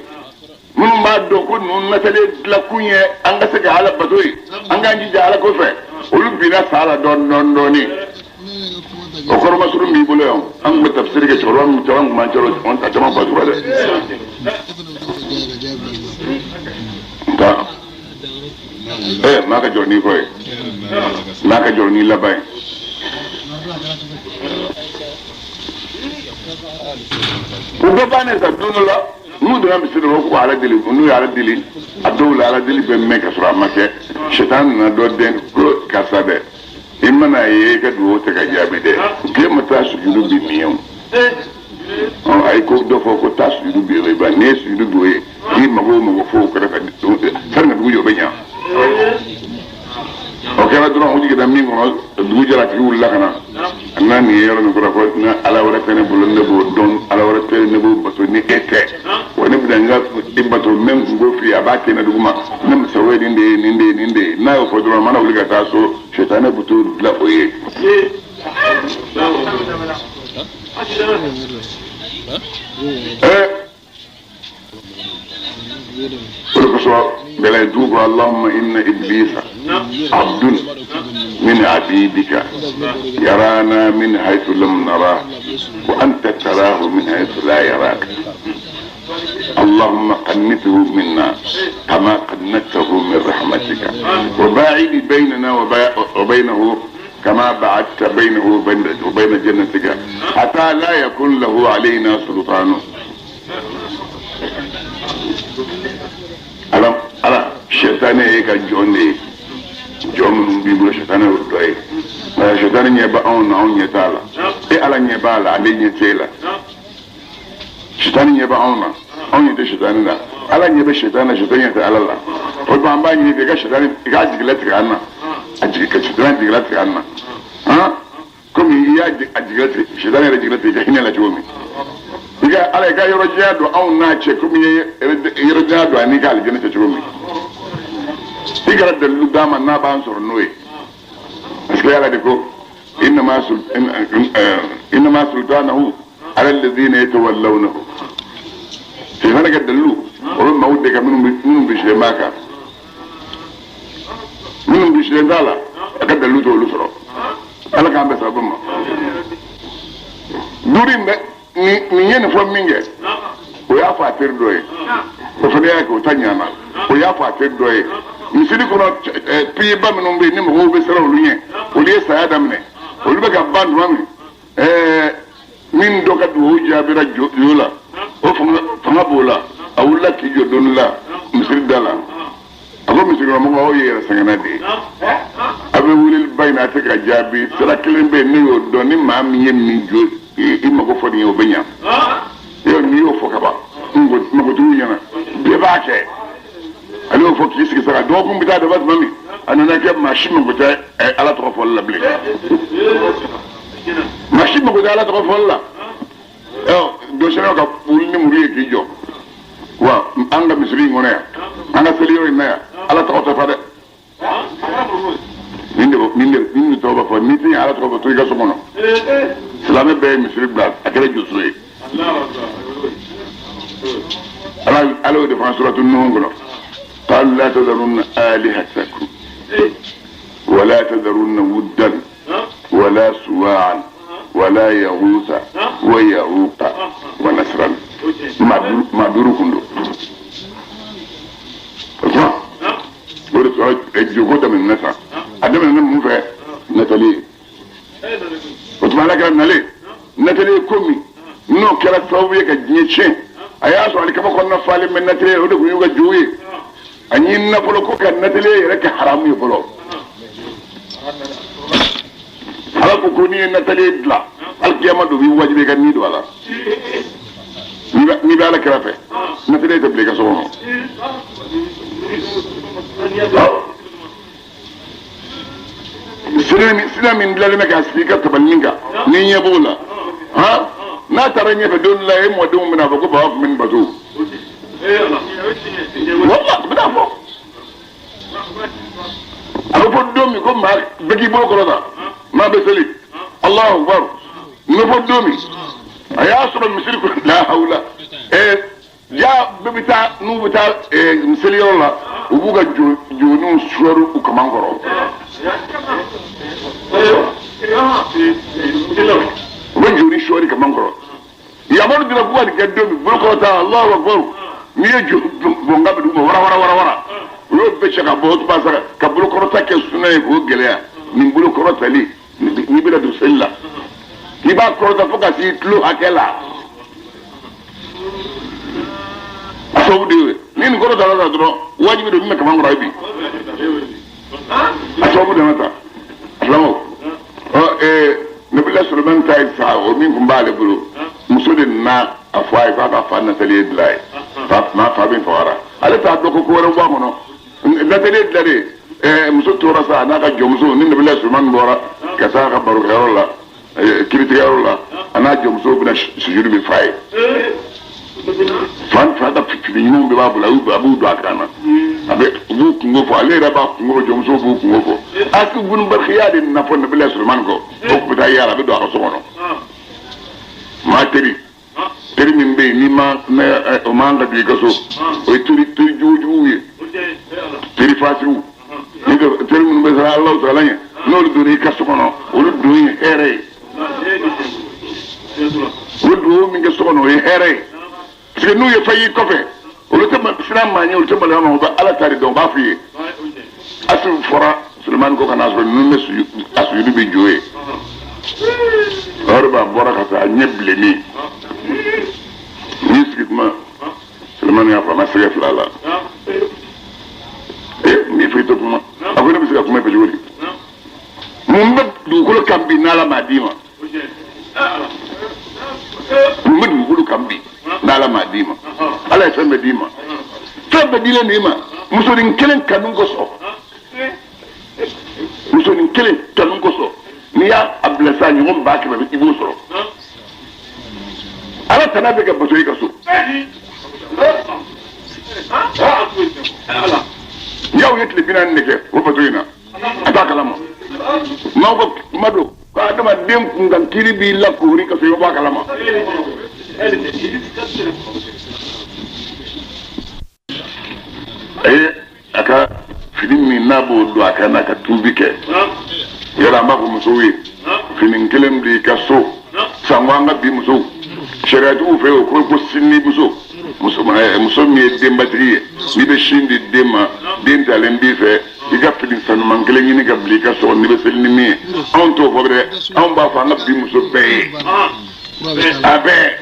minnu b'a dɔn ko ninnu natalen dilankun ye an ka se ka ala bato ye, an k'an jija ala ko fɛ, olu binna sa la dɔɔni dɔɔni dɔɔni. O kɔrɔmasurun b'i bolo yan, an tun bɛ tafsiri kɛ cɛkɔrɔba min caman tun b'an cɛla, a caman fatura dɛ. Nka maa ka jɔrɔ n'i kɔ ye, maa ka jɔrɔ n'i laban ye. U bɛɛ bannen sa don dɔ la, n'u donna misiri la, u ko ala deli, n'u ye ala deli, a dɔw la ala deli bɛ mɛn ka sɔrɔ a ma kɛ. Sɛtan nana dɔ den ko karisa dɛ, i mana ye i ka dugawu tɛ ka jaabi dɛ, k'e ma taa sujudu bi nin ye o. A ye ko dɔ fɔ ko taa sujudu bi o ye, ba n'i ye sujudu bi o ye, k'i mago o mago fo o kɛra ka sani ka dugu jɛ o bɛ ɲa. O kɛra dɔrɔn, o jiginna min kɔnɔ, dugu jɛra, a tigi wulila ka na. A nana nin ye yɔrɔ min kɔrɔ, ko ni ala wɛrɛ tɛ ne bolo, ne b'o dɔn, ala wɛrɛ tɛ ne b'o bato ni e tɛ. Wa ne bɛna n ka i bato, n bɛ n kunko f'i ye, a b'a kɛ ne dugu ma, ne masaw ye nin de ye, nin de ye, nin de ye. N'a y'o fɔ dɔrɔn, a mana wuli ka taa so, sitanɛ bɛ t'o dilan o ye. O de kosɔn bɛlɛ dugu ko Allahumma inna iblisa abdun min abidika yarana min haythu lam nara wa anta tarahu min haythu la yaraka. اللهم قنته منا كما قنته من رحمتك وباعد بيننا وبينه كما بعدت بينه وبين جنتك حتى لا يكون له علينا سلطان. Ala ala sɛtanɛ ye ka jɔn de ye, jɔn minnu b'i bolo sɛtanɛ y'o dɔ ye. Nka sɛtanɛ ɲɛ bɛ anw na, anw ɲɛ t'a la. E Ala ɲɛ b'a la, ale ɲɛ t'e la. Sɛtanɛ ɲɛ bɛ anw na, anw ɲɛ tɛ sɛtanɛ la. Ala ɲɛ bɛ sɛtanɛ na, sɛtanɛ ɲɛ tɛ Ala la. O tuma an b'a ɲini fɛ i ka sɛtanɛ i k'a jigilatigɛ an na, a jigi ka sɛtanɛ jigilatigɛ an na, han, komi i y'a a jigilatigɛ sɛtanɛ yɛrɛ jigilatigɛ i ka hinɛ la cogo min. I ka Ala i ka yɔrɔ janya don anw n'a cɛ komi i ye yɔrɔ janya don a n'i ka alijinɛ cɛ cogo min. I kana dalilu d'a ma n'a b'an sɔrɔ n'o ye, parce que Ala de ko innama sultanahu ala alladhina yatawallawnahu. Sɛtanɛ ka dalilu o bɛ maaw de kan minnu bisilen b'a kan, minnu bisilen t'a la, a ka dalilu t'olu sɔrɔ. Ala k'an bɛn sababu ma. Duuru in bɛ nin ye nin fɔ min kɛ, o y'a fɔ a teri dɔ ye, o fana y'a kɛ, o ta ɲana, o y'a fɔ a teri dɔ ye. Misiri kɔnɔ piyeba minnu bɛ yen ni mɔgɔw bɛ siran olu ɲɛ, olu ye saya daminɛ, olu bɛ ka ban tuma min, min dɔ ka dugawu jaabira jo la, o fanga b'o la, a wulila k'i jɔ don la misiri da la, a ko misiri kɔnɔmɔgɔw, aw ye yɛrɛ sɛgɛnna de ye, a bɛ weleli ba in na, a tɛ ka jaabi. Sira kelen bɛ yen, ne y'o dɔn, ni maa min ye nin jɔ i mago fɔ nin ye, o bɛ ɲa. Yɔrɔ n'i y'o fɔ ka ban, magotigiw ɲɛna, bɛɛ b'a kɛ. Ale y'o fɔ k'i sigi sa, dɔgɔkun bɛ taa dafa tuma min, a nana kɛ maa si mago tɛ Ala tɔgɔ fɔli la bilen, maa si mago tɛ Ala tɔgɔ fɔli la. Dosɛnɛw ka wuli ni muru ye k'i jɔ wa an ka misiri in kɔnɔ yan, an ka seli yɔrɔ in na yan, Ala tɔgɔ tɛ fɔ dɛ. Nin de nin de nin de tɔgɔ bɛ fɔ, n'i tɛ Ala tɔgɔ fɔ, to i ka so kɔnɔ. Silamɛ bɛɛ ye misiri bila, a kɛra jɔso ye. Ala Ala y'o de fɔ suratu Nuhu kɔnɔ: qalu la tadharunna alihatakum wala tadharunna wuddan wala suwa'an wala yaghutha wa ya'uqa wa nasran. Maa duuru kun don. O tuma o de sɔrɔ joko daminɛna sa, a daminɛna mun fɛ? Natali ye. O tuma Ala kɛra nalen natali ye ko min n'o kɛra sababu ye ka diɲɛ tiɲɛ, a y'a sɔrɔ alikama kɔnɔna falen bɛ natali ye, o de tun y'u ka jow ye. A ɲini nafolo ko ka natali yɛrɛ kɛ haramu ye fɔlɔ. Ala ko ko n'i ye natali dilan, alikiyama don b'i wajibi i ka ni don a la. N'i bɛ Ala kɛrɛfɛ, natali tɛ bila i ka so kɔnɔ. Sira min dilanlen bɛ k'a sigi i ka tabalinin kan, n'i ɲɛ b'o la, han, n'a taara ɲɛfɛ don dɔ la, e mɔdenw bɛna fɔ ko baba tun bɛ nin bato. Wala a bɛna fɔ, a bɛ fɔ don min ko maa bɛɛ k'i bolo kɔrɔta, maa bɛ seli Alahu akubar, nin bɛ fɔ don min, a y'a sɔrɔ misiri kɔnɔ, la hawula, ja bɛɛ bɛ taa, n'u bɛ taa seliyɔrɔ la, u b'u ka joniw sɔɔri u kaman kɔrɔ. U bɛ joni sɔɔri kaman kɔrɔ. Yamaru dira k'u ka nin kɛ don min, bolo kɔrɔta Alahu akubar, n'i ye jo bɔnka bɛ d'u ma, wara wara wara wara, u y'o bɛɛ cɛ ka bɔ. O tuma sa ka bolo kɔrɔta kɛ suna ye k'o gɛlɛya. Nin bolo kɔrɔtali, n'i bɛna don seli la, i b'a kɔrɔta fo ka s'i tulo hakɛ la. A sababu de ye ni nin kɔrɔtala la dɔrɔn, wajibi don min bɛ kaman kɔrɔ ye bi. A sababu de ma ta silamɛw. Ɔ Nabila Sulemani ta ye sa, o min tun b'ale bolo, muso de nana a fɔ a ye k'a ka fa natali dilan ye, fa maa fa min fagara, ale t'a dɔn ko ko wɛrɛ b'a kɔnɔ. Natali dilanlen, muso tora sa, a n'a ka jɔnmuso ni Nabila Sulemani bɔra ka taa a ka barokɛyɔrɔ la, kiritigɛyɔrɔ la, a n'a jɔnmuso bɛna sujuru min f'a ye. Fa fa ka fini ɲumanw bɛɛ b'a bolo, a b'u don a kan na, a bɛ u b'u kungo fɔ, ale yɛrɛ b'a kungo fɔ, jɔnmuso b'u kungo fɔ. Asi bunu Barikiya de nana fɔ Nabila Sulemani kɔ, o tun bɛ taa yaala, a bɛ don a ka so kɔnɔ. Maa teri teri min bɛ yen ni ma o man ka don i ka so, o ye teri teri jugu ye, teri fasiw, ni teri minnu bɛ siran Alahu taala ɲɛ, n'olu donna i ka so kɔnɔ, olu don ye hɛrɛ ye. U bɛ dugawu min kɛ so kɔnɔ, o ye hɛrɛ ye, parce que n'u ye fɛn y'i kɔfɛ, Olu tɛ siran maa ɲɛ, olu tɛ maloya ma, u bɛ Ala ta de dɔn, u b'a f'i ye. Asu fɔra Sulemani ko ka n'a sɔrɔ ninnu bɛ a sujudu bɛ jɔ ye. O yɔrɔ b'a bɔra ka taa a ɲɛ bilennen. N'i sigi kuma Sulemani y'a fɔ a ma sɛgɛ fila la. Ee n'i fɔ i tɛ kuma. A ko ne bɛ se ka kuma i fɛ cogo di? Mun bɛ dugukolo kan bi n'Ala m'a d'i ma? Mun bɛ dugukolo kan bi n'Ala m'a d'i ma? Ala ye fɛn bɛɛ d'i ma. Fɛn bɛɛ dilen d'i ma. Musonin kelen kanu kosɔn. Musonin kelen kanu kosɔn. N'i y'a bila sa ɲɔgɔn 100,000 i b'o sɔrɔ. Ala tana bɛ ka bato i ka so. Y'aw ye tile 40 de kɛ o bato in na, a t'a kalama. Maaw ka kuma don ko adamaden kunkan kiiri b'i la koori ka sɔrɔ i ma bɔ a kalama. A ye a ka fini min n'a b'o don a kan n'a ka tuubi kɛ. Yala an b'a fɔ musow ye fini kelen bila i ka so sanko an ka bi musow sariyatigiw fɛ o ko sini muso muso min ye denbatigi ye n'i bɛ sin di den ma den talen b'i fɛ i ka fini sanuman kelen ɲini ka bila i ka so kɔnɔ n'i bɛ seli ni min ye anw t'o fɔ dɛ anw b'a fɔ an ka bi muso bɛɛ ye a bɛɛ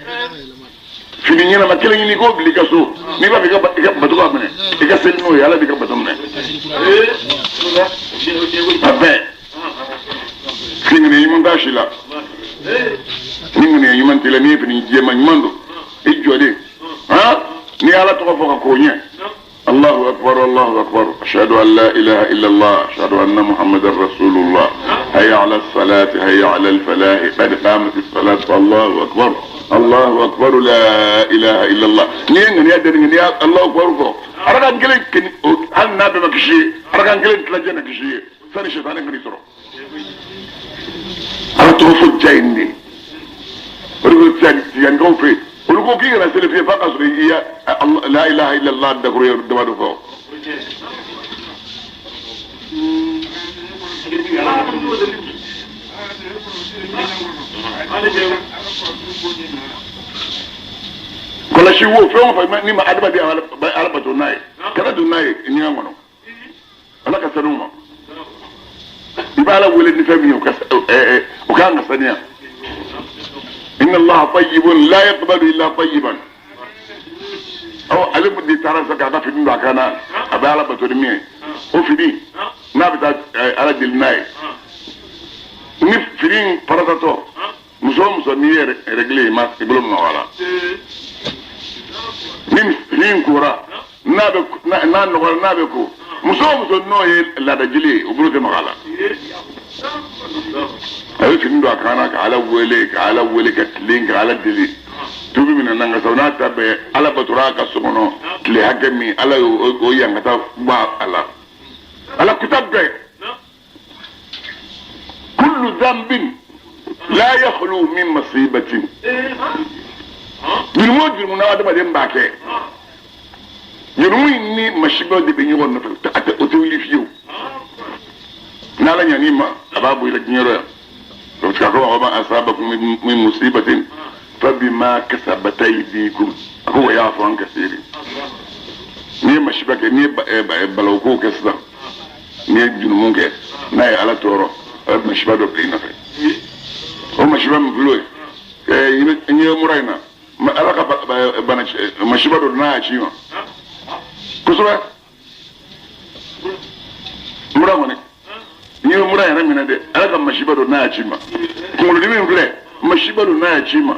fini ɲɛnama kelen ɲini k'o bila i ka so n'i b'a fɛ i ka bato ka minɛ i ka seli n'o ye Ala b'i ka bato minɛ a bɛɛ fini ɲuman t'a si la ni ŋaniya ɲuman t'i la n'i ye fini jɛman ɲuman don i jɔlen han n'i ye Ala tɔgɔ fɔ ka k'o ɲɛ Allahu akbar Allahu akbar ashhadu an la ilaha illa Allah ashhadu anna Muhammadan rasulullah hayya ala salati hayya ala al-falah qad qamat as-salat Allahu akbar Allahu akbar la ilaha illa Allah n'i ye ŋaniya dɛni ŋaniya Allahu akbar fɔ arakan kelen hali n'a bɛɛ ma kisi ye arakan kelen tilancɛ na kisi ye sani sɛtanɛ kan'i sɔrɔ Ala tɔgɔ fɔ ja in de o de bɛ tiyankaw fɛ yen olu ko k'i kana seli fiyewu f'a ka sɔrɔ i ya la ilaha illallah dakuruɲɛ damadɔ fɔ. Kɔlɔsi wo fɛn o fɛn ni ma adamaden Ala bato n'a ye kana don n'a ye ɲɛgɛn kɔnɔ Ala ka sanu ma i b'Ala wele ni fɛn min ye o kan ka saniya. Inna Allaha tayyibun la yaqbalu illa tayyiban. Awɔ ale de taara sisan k'a ka fini don a kan na a bɛ Ala bato ni min ye o fini n'a bɛ taa Ala deli n'a ye ni fini in paratatɔ muso o muso n'i ye règle ye i bolo minɛ a la ni fini in kora n'a bɛ n'a nɔgɔra n'a bɛ ko muso o muso n'o ye laadajeli ye o bolo tɛ maga a la a bɛ fini don a kan na ka Ala wele ka Ala wele ka tilen ka Ala deli tubi minɛ na nka sabu n'a ta bɛɛ Ala batora a ka so kɔnɔ tile hakɛ min Ala y'o yankata bɔ a la Ala kuta bɛɛ kullu dhanbin la yakhlu min masibatin jurumu o jurumu na adamaden b'a kɛ jurumu in ni masiba de bɛ ɲɔgɔn nɔfɛ o tɛ wuli fiyewu n'Ala ɲan'i ma a b'a bɔ i la diɲɛ yɔrɔ yan parce que a ko wa ma asabakum min musibatin fa bima kasabat aydikum a ko wa ya'fu an kasirin n'i ye masiba kɛ n'i ye balawuko kɛ sisan n'i ye jurumu kɛ n'a ye Ala tɔɔrɔ a bɛ masiba dɔ bila i nɔfɛ o masiba min filɛ o ye n ye mura in na Ala ka bana masiba dɔ n'a y'a ci i ma kosɛbɛ mura kɔni n'i ye mura yɛrɛ minɛ dɛ Ala ka masiba dɔ n'a y'a ci i ma kunkolodimi min filɛ masiba dɔ n'a y'a ci i ma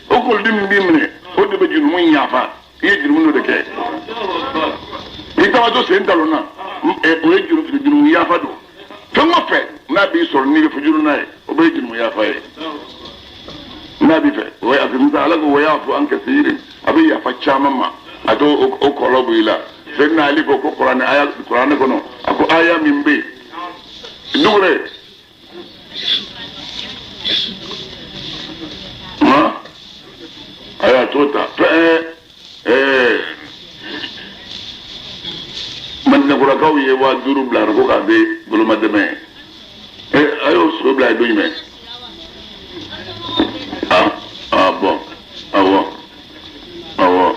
o kunkolodimi b'i minɛ o de bɛ jurumu in yafa i ye jurumu dɔ de kɛ i tamatɔ sen talon na o ye jurumu yafa don fɛn o fɛn n'a b'i sɔrɔ n'i bɛ fujuru n'a ye o bɛɛ ye jurumu yafa ye n'a b'i fɛ o ye a fɛ musa Ala ko wa ya'fu an kasirin a bɛ yafa caman ma a t'o o kɔlɔlɔ bɔ i la Seyidina Ali ko ko kuranɛ aya kuranɛ kɔnɔ a ko aya min bɛ yen dugure han a y'a t'o ta Madinakurakaw ye 5000 bila ko k'a di bolomadɛmɛ ye a y'o so bila ye don jumɛn ah ah bon awɔ awɔ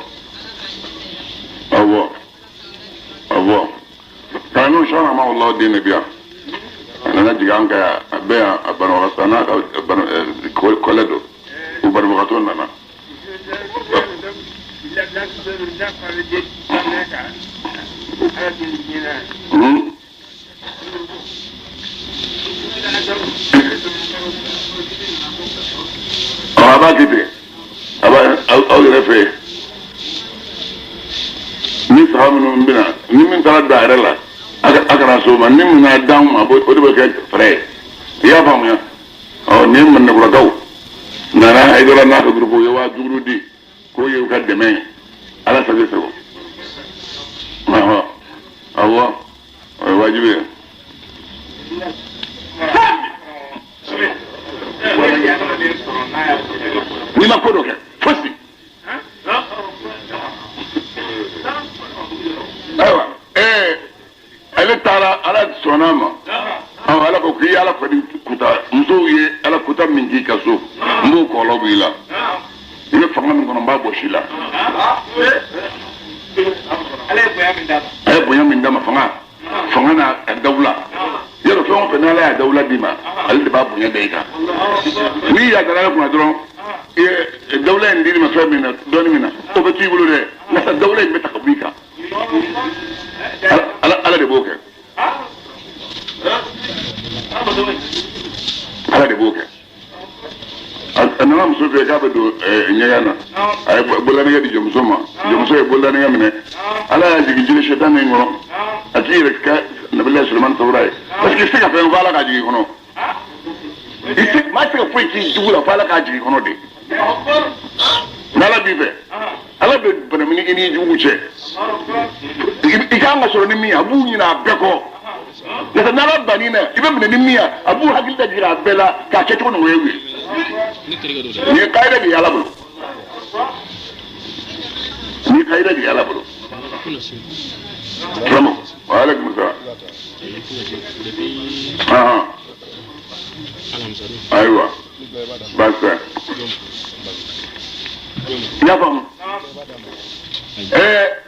rahimahullah den de bi yan. A nana jigin an kan yan, a bɛ yan, a banabagatɔ n'a ka kɔlɛ don, u banabagatɔ nana. A b'a kɛ ten, a b'a aw yɛrɛ fɛ yen. Ni saga minnu bɛna, ni min taara da yɛrɛ la, a kana s'o ma, ni min y'a d'anw ma, o de bɛ kɛ fɛrɛ ye. I y'a faamuya? Ɔ nin ye Mandekurakaw nana Hayidara n'a ka groupe ye 5000 di k'o ye u ka dɛmɛ ye. Ala sago sago. Ɔhɔ, awɔ, o ye wajibi ye. N'i ma ko dɔ kɛ fosi. Ayiwa, ale taara, Ala sɔnna a ma. Awɔ, Ala ko k'i Ala kɔni kuta, musow ye Ala kuta min k'i ka so, n b'o kɔlɔlɔ b'i la. I bɛ fanga min kɔnɔ, n b'a bɔsi i la. A ye bonya min d'a ma, fanga. Fanga n'a a dawula. Yɔrɔ fɛn o fɛn n'Ala y'a dawula d'i ma, ale de b'a bonya da i kan. N'i y'a da Ala kunna dɔrɔn, i ye dawula in dir'i ma fɛn min na, dɔɔni min na, o bɛ to i bolo dɛ. Nka sa dawula in bɛ ta ka bɔ i kan. Ala de b'o kɛ. Ala de b'o kɛ. A nana muso fɛ k'a bɛ don ɲɛgɛn na. A ye bololanɛgɛ di jɔnmuso ma. Jɔnmuso ye bololanɛgɛ minɛ. Ala y'a jigin jiri sɛtan min kɔnɔ. A t'i yɛrɛ kɛ Nabila Sulemani sawura ye. Parce que i tɛ se ka fɛn fɔ Ala k'a jigin kɔnɔ. I tɛ maa tɛ se ka foyi k'i jugu la fo Ala k'a jigin kɔnɔ de. N'Ala b'i fɛ, Ala bɛ banamini i n'i jugu cɛ. I kan ka sɔrɔ ni min ye, a b'u ɲinɛ a bɛɛ kɔ. Nka n'Ala bann'i na, i bɛ minɛ ni min ye, a b'u hakili lajigin a bɛɛ la k'a kɛcogo nɔgɔya u ye. Nin ye kayida de ye Ala bolo. Nin ye kayida de ye Ala bolo. Salamu alaikum salam. Ayiwa, baasi tɛ. I y'a faamu?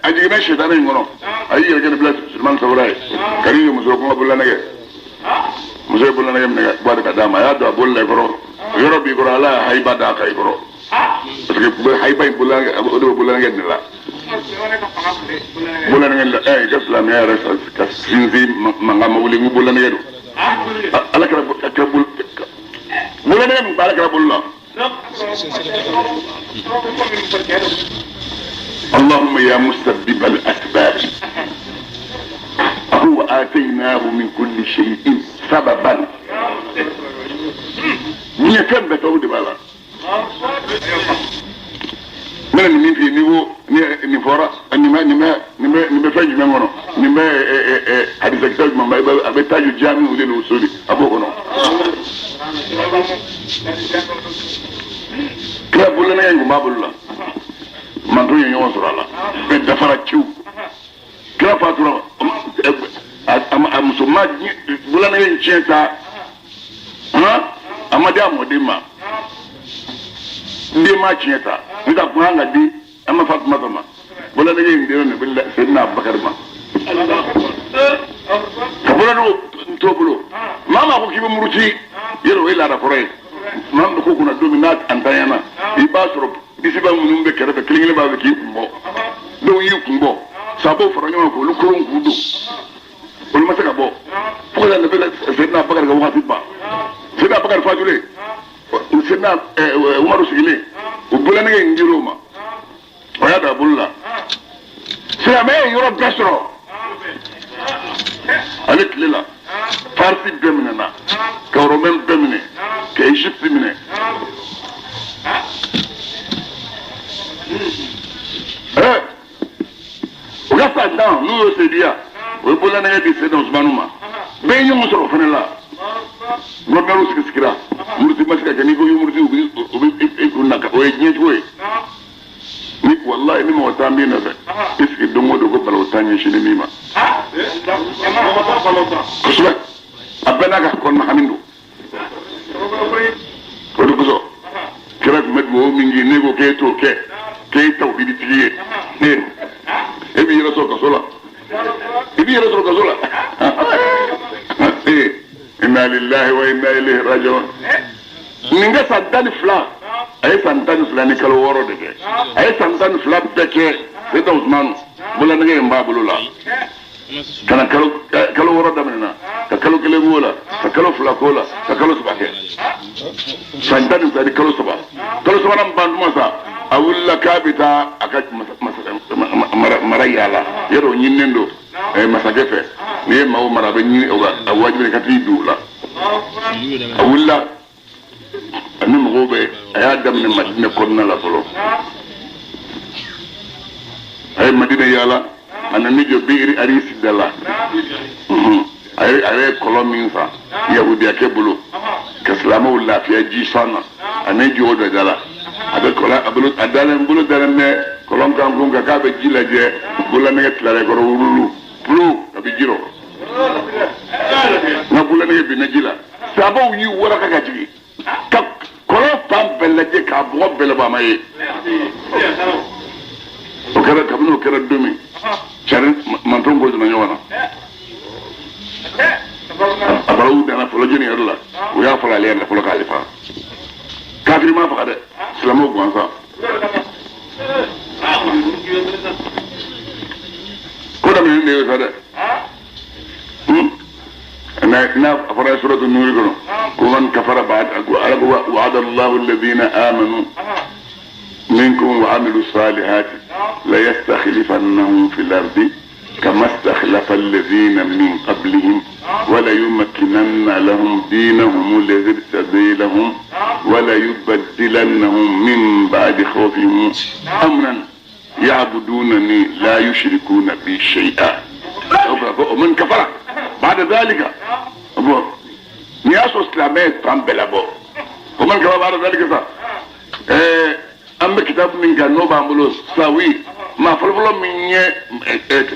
A jiginna sɛtanɛ in kɔnɔ, a y'i yɛrɛ kɛ Nabila Sulemani sawura ye. Ka n'i jɔ muso ko n ka bololanɛgɛ. Muso ye bololanɛgɛ minɛ ka bɔ ka d'a ma, a y'a don a bolo la i kɔrɔ. Yɔrɔ b'i kɔrɔ, Ala y'a hayiba d'a kan i kɔrɔ. Parce que hayiba in bololanɛgɛ, o de bɛ bololanɛgɛ de la. Bololanɛgɛ la, i ka silamɛya yɛrɛ ka sinsin mankan ma wuli ni bololanɛgɛ don. Ala kɛra bololanɛgɛ min bɛ Ala kɛra bolo la. اللهم يا مسبب الأسباب هو آتيناه من كل شيء سببا. من كم بتعود بلا من اللي في نيفو نيفورا نما نما نما نما فاج مانو نما حديث كتاب ما بتاج الجامع ودين الوصولي أبوه نو كلا بقول لنا يا ما بقول manto ye ɲɔgɔn sɔrɔ a la bɛɛ dafara ciw kira fatura a muso ma bololanɛgɛ in tiɲɛ ta a ma di a mɔden ma den ma tiɲɛ ta n ta kun kan ka di an ma Fatumata ma bololanɛgɛ in dira Nabila Seydina Abubakar ma ka bololanɛgɛ t'o bolo maa maa ko k'i bɛ muruti yɛrɛ o ye laada kɔrɔ ye maa min bɛ ko kunna don min n'a ntanyana i b'a sɔrɔ disiba minnu bɛ kɛrɛfɛ kelen kelen b'a fɛ k'i kun bɔ dɔw y'i kun bɔ sabaw fara ɲɔgɔn kan k'olu koron k'u don olu ma se ka bɔ fo ka taa Nabila Seydina Abubakar ka wagati ban Seydina Abubakar fatulen Seydina Umaru sigilen o bololanɛgɛ in dir'o ma o y'a don a bolo la silamɛya ye yɔrɔ bɛɛ sɔrɔ ale tile la Farisi bɛɛ minɛna ka Romain bɛɛ minɛ ka Egypte minɛ. O ka san tan n'u y'o sediya o ye bololanɛgɛ di Seydina Usumanu ma bɛɛ ye ɲɔgɔn sɔrɔ o fana la gɔfɛrɛnɛriw sigi sigira muruti ma se ka kɛ n'i ko i muruti u bɛ i kun na o ye diɲɛ cogo ye ni walayi ni mɔgɔ tan b'i nɔfɛ i sigi don o don ko balawu tan ɲɛsinnen b'i ma kosɛbɛ a bɛɛ n'a ka kɔnɔna hami don o de kosɔn kira tun bɛ dugawu min kɛ ne ko k'e t'o kɛ k'e tawhiditigi ye e b'i yɛrɛ sɔrɔ kaso la I b'i yɛrɛ sɔrɔ kaso la. Inna lillahi wa inna ilayhi raji'un. Nin ka san 12, a ye san 12 ni kalo 6 de kɛ. A ye san 12 bɛɛ kɛ. Seyidina Usumanu bololanɛgɛ in b'a bolo la. Ka na kalo 6 daminɛna, ka kalo 1 k'o la, ka kalo 2 k'o la, ka kalo 3 kɛ. San 12 ni kalo 3. Kalo 3nan ban tuma sa, a wulila k'a bɛ taa a ka mara yaala. Yɔrɔ o ɲininen don masakɛ fɛ. N'i ye maaw mara, a bɛ ɲini a wajibi ka t'i don o la. A wulila ani mɔgɔw bɛ, a y'a daminɛ Madinɛ kɔnɔna la fɔlɔ. A ye Madinɛ yaala, a nana jɔ Biiri Arisi da la. A ye kɔlɔn min san yahudiyakɛ bolo ka silamɛw lafiya ji san na, a nana jɔ o da la. A bɛ kɔlɔn, a bolo, a dalen, bolo dalen bɛ kɔlɔn kan kun kan k'a bɛ ji lajɛ, bololanɛgɛ tilara kɔrɔ wurulu pulu a bɛ ji rɔ. Nka bololanɛgɛ binna ji la, sabaw y'i waraka ka jigin ka kɔlɔn fan bɛɛ lajɛ k'a bɔgɔ bɛɛ labɔ, a ma ye. O kɛra kabini o kɛra don min, cari manton ko donna ɲɔgɔn na. A fɔra u danna fɔlɔ jɔnni yɛrɛ la, u y'a fɔlɔ ale yɛrɛ la fɔlɔ k'ale faga. Kafiri ma faga dɛ, silamɛw gansan. Ko daminɛ de y'o sa dɛ. Na a fɔra suratu Nuri kɔnɔ ko man kafara ba'da, ko ala ko wa'ada Allahu alladhina amanu minkum wa amilu salihati la yastakhlifannahum fil ardi kama istakhlafa alladhina min qablihim wa la yumakkinanna lahum dinahum alladhi irtadi lahum wa la yubaddilannahum min ba'di khawfihim amnan ya'budunani la yushrikuna bi shay'a. Man kafara ba'da dhalika, bon, n'i y'a sɔrɔ silamɛ fan bɛɛ labɔ, o man kafara ba'da dhalika sa. An bɛ kitabu min kan n'o b'an bolo sawi, maa fɔlɔfɔlɔ min ye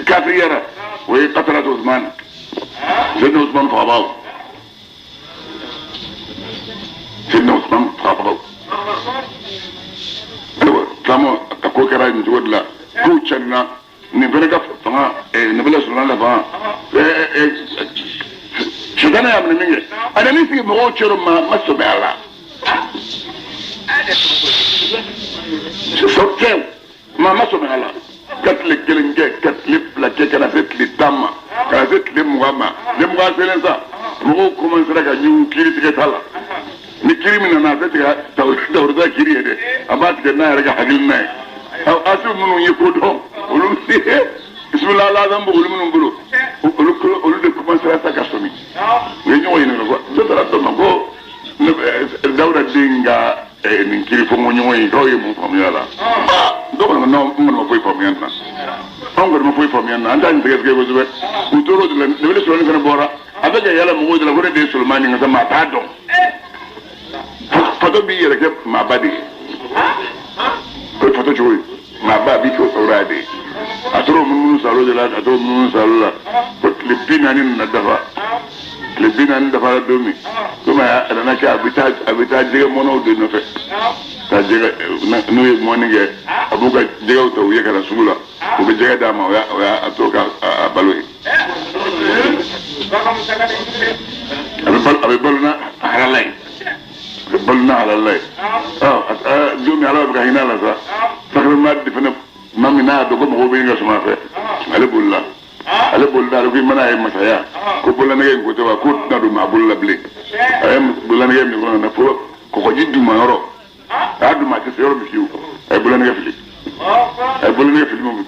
kafiriyara, o ye Qataratu Usman, Seyidina Usman fagabagaw. Seyidina Usman fagabagaw. Ayiwa, silamɛw a ko kɛra nin cogo de la, kow carinna. Nin fana ka fanga, nin fana sɔrɔla la fanga. Sitana y'a minɛ min kɛ, a nan'i sigi mɔgɔw cɛrɔ, maa ma sɔmi a la. Fɛn maa ma sɔmi a la. Ka tile 1 kɛ, ka tile 2 kɛ, ka na se tile 10 ma, ka na se tile 20 ma. Tile 20 selen sa, mɔgɔw commencera ka ɲɔgɔn kiiri tigɛ ta la. Ni kiiri min nana, a tɛ tigɛ tawureta kiiri ye dɛ, a b'a tigɛ n'a yɛrɛ ka hakilina ye. Asiw minnu ye ko dɔn, olu bisimila alazam bɛ olu minnu bolo, olu de commencera sa ka sɔmi. U ye ɲɔgɔn ɲininka ko dɔ taara dɔ ma ko Dawuda den ka nin kiiri fɔ ɲɔgɔn ye, k'aw ye mun faamuya la? Dɔ kɔni ko non, n kɔni ma foyi faamuya nin na, anw kɔni ma foyi faamuya nin na, an t'a nin sɛgɛsɛgɛ kosɛbɛ. U tor'o de la, Nabili Solomani fana bɔra, a bɛ ka yala mɔgɔw de la ko ne de ye Solomani, nka maa t'a dɔn. Fatɔ b'i yɛrɛ kɛ maaba de ye. O ye fatɔ cogo ye, maaba b'i kɛ o sawura de ye. A tor'o munumunu salo de la, a tor'o munumunu salo la fo tile 40 nana dafa. Tile 40 dafara don min, komi a nana kɛ a bɛ taa jɛgɛ mɔnɛw de nɔfɛ. Ka jɛgɛ, n'u ye mɔni kɛ, a b'u ka jɛgɛw ta u ye ka na sugu la, u bɛ jɛgɛ d'a ma, o y'a to ka a balo ye. A bɛ balo n'a halala ye. A bɛ balo n'a halala ye. Don min Ala bɛ ka hinɛ a la sa, Sakarama fana maa min n'a y'a dɔn ko mɔgɔw bɛ ɲini ka sɔmi a fɛ, ale bolila. Ale bolila, ale ko i mana ye masaya, ko bololanɛgɛ in ko tɛ wa, k'o tɛna don maa bolo la bilen. A ye bololanɛgɛ min kɔnɔ na fo kɔgɔji duguma yɔrɔ, a y'a duguma a tɛ se yɔrɔ min fiyewu, a ye bololanɛgɛ fili. A ye bololanɛgɛ fili min,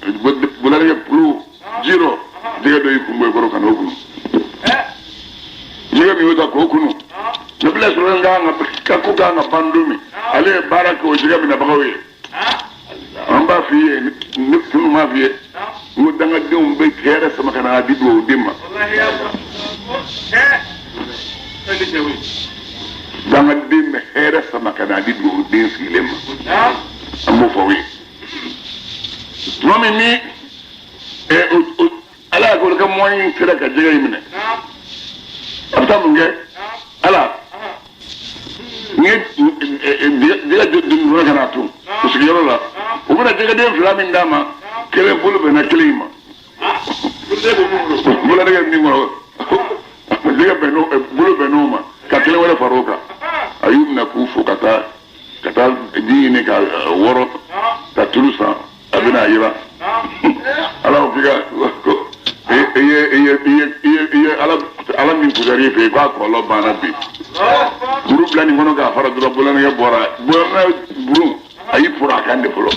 bololanɛgɛ bulu ji rɔ, jɛgɛ dɔ y'i kun bɔ i kɔrɔ ka n'o kunu. Jɛgɛ min y'o ta k'o kunu, Nabila Solomani ka ko kan ka ban don min, ale ye baara kɛ o jɛgɛ minɛbagaw ye. An b'a f'i ye, ne tunu m'a f'i ye, n ko dangadenw bɛ hɛrɛ sama ka na di dugawuden ma. Dangaden bɛ hɛrɛ sama ka na di dugawuden sigilen ma. An b'o fɔ aw ye. Tuma min ni Ala y'a kɛ olu ka mɔni sera ka jɛgɛ in minɛ, a bɛ taa mun kɛ? Ala ni ye jɛgɛ dun ka na tun o sigiyɔrɔ la, u bɛna jɛgɛden 2 min d'a ma, kelen bolo bɛnna kelen in ma. Bololadɛgɛ min kɔnɔ jɛgɛ bɛn n'o bolo bɛn n'o ma ka kelen wɛrɛ far'o kan a y'u minɛ k'u fo ka taa ji ɲini ka wɔrɔ ka tulu san a bɛna a yira ala ko k'i ka ko i ye i ye i ye i ye i ye ala ala min kusari i fɛ yen k'a kɔlɔlɔ banna bi buru bila nin kɔnɔ k'a fara dɔrɔn bololanɛgɛ bɔra bololanɛgɛ buru a y'i poro a kan de fɔlɔ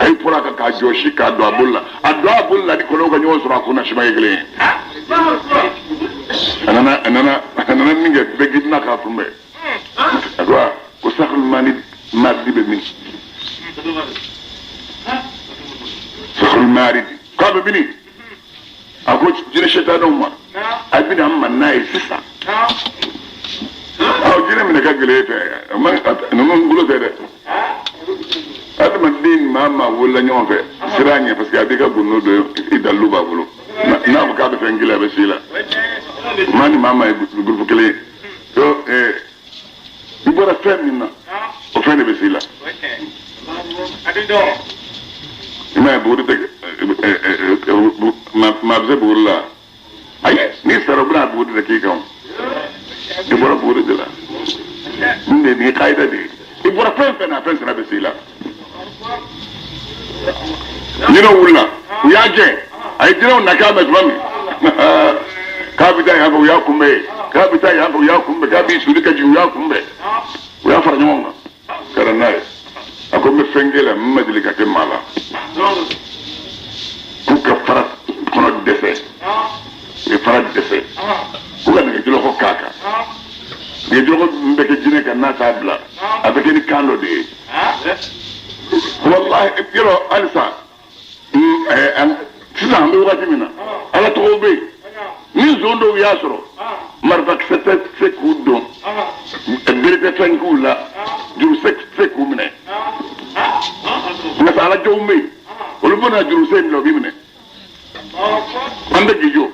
a y'i poro a kan k'a jɔsi k'a don a bolo la a don a bolo la ni kɔnɔw ka ɲɔgɔn sɔrɔ a kun na siman ye kelen ye a nana a nana a nana min kɛ bɛɛ girinna k'a kunbɛn a ko ko sakalumani maridi bɛ min sakalumari k'a bɛ mini a ko jinɛ sɛtanɛw ma a bɛna an ma n'a ye sisan aw jinɛ minɛ ka gɛlɛn e fɛ ninnu bolo tɛ dɛ adamaden maa maa wolola ɲɔgɔn fɛ sira ɲɛ parce que a b'i ka gundo dɔ i dalilu b'a bolo n'a ko k'a bɛ fɛn kelen a bɛ s'i la maa ni maa maa ye gurupu kelen ye donc i bɔra fɛn min na o fɛn de bɛ s'i la i m'a ye buguri tɛ maa bɛ se buguri la ayi n'i sara u bɛna buguri de k'i kan o i bɔra buguri de la nin de nin ye kayida de ye i bɔra fɛn fɛn na fɛn sira bɛ s'i la jinɛw wulila u y'a gɛn a ye jinɛw na k'a mɛn tuma min k'a bɛ taa yan fɛ u y'a kunbɛn yen k'a bɛ taa yan fɛ u y'a kunbɛn k'a b'i suli ka jigin u y'a kunbɛn u y'a fara ɲɔgɔn kan ka na n'a ye a ko n bɛ fɛn kɛ la n ma deli ka kɛ maa la k'u ka fara kɔnɔ dɛsɛ u ye fara dɛsɛ k'u ka nɛgɛjɔlɔkɔ k'a kan nɛgɛjɔlɔkɔ min bɛ kɛ jinɛ kan n'a t'a bila a bɛ kɛ ni kan dɔ de ye walahi yɔrɔ halisa sisan an bɛ wagati min na ala tɔgɔw bɛ yen ni zon dɔw y'a sɔrɔ marifakisɛ tɛ se k'u don bere tɛ fɛn k'u la jurusɛ tɛ se k'u minɛ nka ala jɔnw bɛ yen olu bɛna jurusɛ minɛ u b'i minɛ an bɛ gijo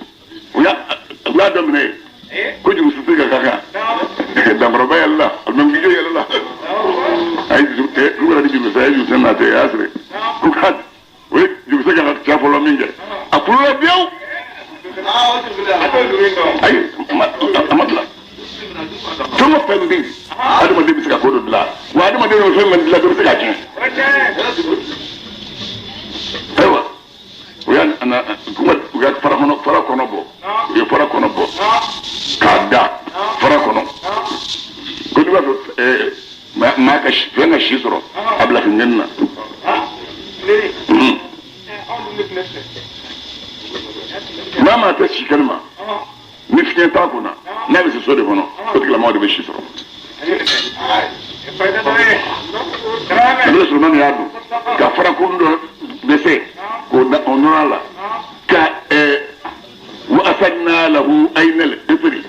u y'a daminɛ yen ko jurusɛ tɛ ka ka kan dankɔrɔba yɛlɛla alimami gijo yɛlɛla a ye juru ɛ u yɛrɛ ni jurusɛ a ye jurusɛ nata a y'a siri ko ka o ye jurusɛ kan ka cɛ fɔlɔ min kɛ a kulola biyewu ayi a ma bila fɛn o fɛn bɛ yen adamaden bɛ se ka ko dɔ dilan wa adamaden bɛ fɛn min dilan dɔ bɛ se k'a tiɲɛ ayiwa u y'a na u y'a fara kɔnɔ fara kɔnɔ bɔ u ye fara kɔnɔ bɔ k'a da fara kɔnɔ ko n'i b'a fɛ maa ka fɛn ka si sɔrɔ a bila funteni na. Maa maa tɛ si kɛnɛ ma ni fiɲɛ t'a kunna n'a bɛ se so de kɔnɔ o tigilamɔgɔ de bɛ si sɔrɔ. Nabila Sulemani y'a don ka farakurun dɔ dɛsɛ k'o da o nɔrɔ a la ka wa asanna lahu aynal qitri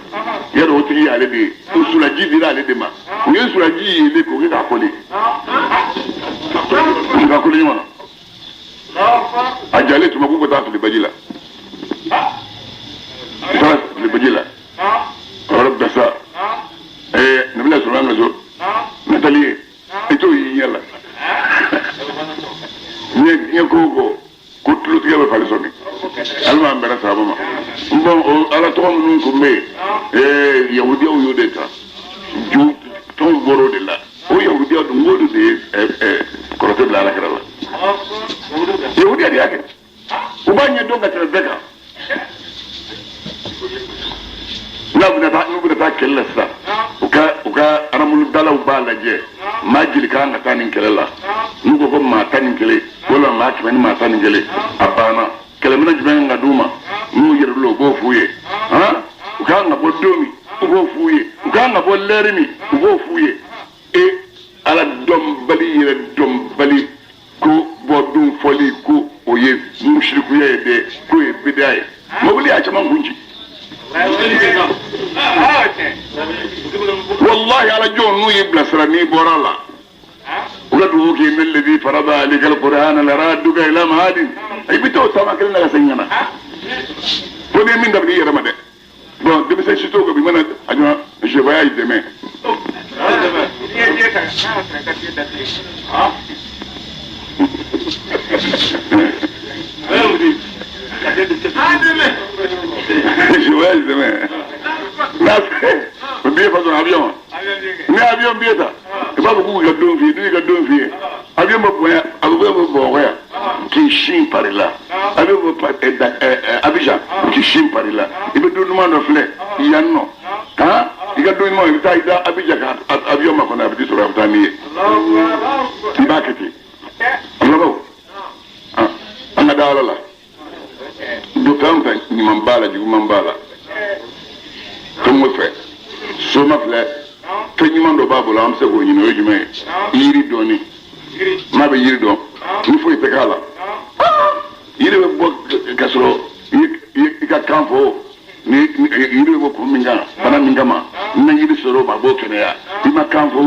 yadda o tigi y'ale de ye o sulaji dira ale de ma u ye sulaji yeelen k'o kɛ k'a koli k'a koli ɲɔgɔn na a jalen tuma k'u ka taa fili baji la u taara fili baji la a yɔrɔ bɛɛ sa Nabila Sulemani ka so Natali ye i t'o y'i ɲɛ la diɲɛ ko o ko ko tulotigɛ bɛ fali sɔmi hali m'an bɛnna sababa ma n bɔn o ala tɔgɔ minnu tun bɛ yen yahudiyaw y'o de ta ju tɔnw bɔra o de la o yahudiyaw dun k'olu de ye kɔrɔtɛ bila alakira la yahudiya de y'a kɛ u b'a ɲɛdɔn ka tɛmɛ bɛɛ kan n'a bɛna taa n'u bɛna taa kɛlɛ la sisan u ka aramuludalaw b'a lajɛ maa joli kan ka taa nin kɛlɛ la n'u ko ko maa 11 walima maa 100 ni maa 11 a banna kɛlɛminɛn jumɛn kan ka d'u ma n'u yɛrɛ la u b'o f'u ye u kan ka bɔ don min u b'o f'u ye u kan ka bɔ lɛri min u b'o f'u ye e ala dɔnbali yɛrɛ dɔnbali ko bɔ don fɔli ko o ye musirikuya ye dɛ k'o ye bidaya ye mobili y'a caman kun ci wallahi ala jɔn n'u y'i bilasira n'i bɔra a la u ka dugawu k'i inna alladhi farada alayka alqur'ana laraduka ila ma'adin i bɛ t'o taama kelen na ka segin ka na fo n'i ye min daminɛ i yɛrɛ ma dɛ bon denmisɛn si t'o kan bi mana a ɲɔgɔn je voyage demain sɛmɛ n'a o billet fa sɔrɔ avion ni avion billet ta i b'a fɔ k'u ka don f'i ye n'u y'i ka don f'i ye avion bɛ bonya a bɛ bɔ Bamakɔ yan k'i sin Paris la avion bɛ Abidjan k'i sin Paris la i bɛ don duman dɔ filɛ yan nɔ han i ka don ɲuman i bɛ taa i da Abidjan ka avion makɔnɔ a bɛ t'i sɔrɔ a bɛ taa n'i ye i b'a kɛ ten filabaw an ka da Ala la don fɛn o fɛn ɲuman b'a la juguman b'a la fɛn o fɛn soma filɛ fɛn ɲuman dɔ b'a bolo an bɛ se k'o ɲini o ye jumɛn ye yiri dɔɔni n'a bɛ yiri dɔn ni foyi tɛ k'a la yiri bɛ bɔ ka sɔrɔ i ka kan fɔ ni yiri bɛ bɔ kun min kan bana min kama ni yiri sɔrɔ o ma a b'o kɛnɛya i ma kan fɔ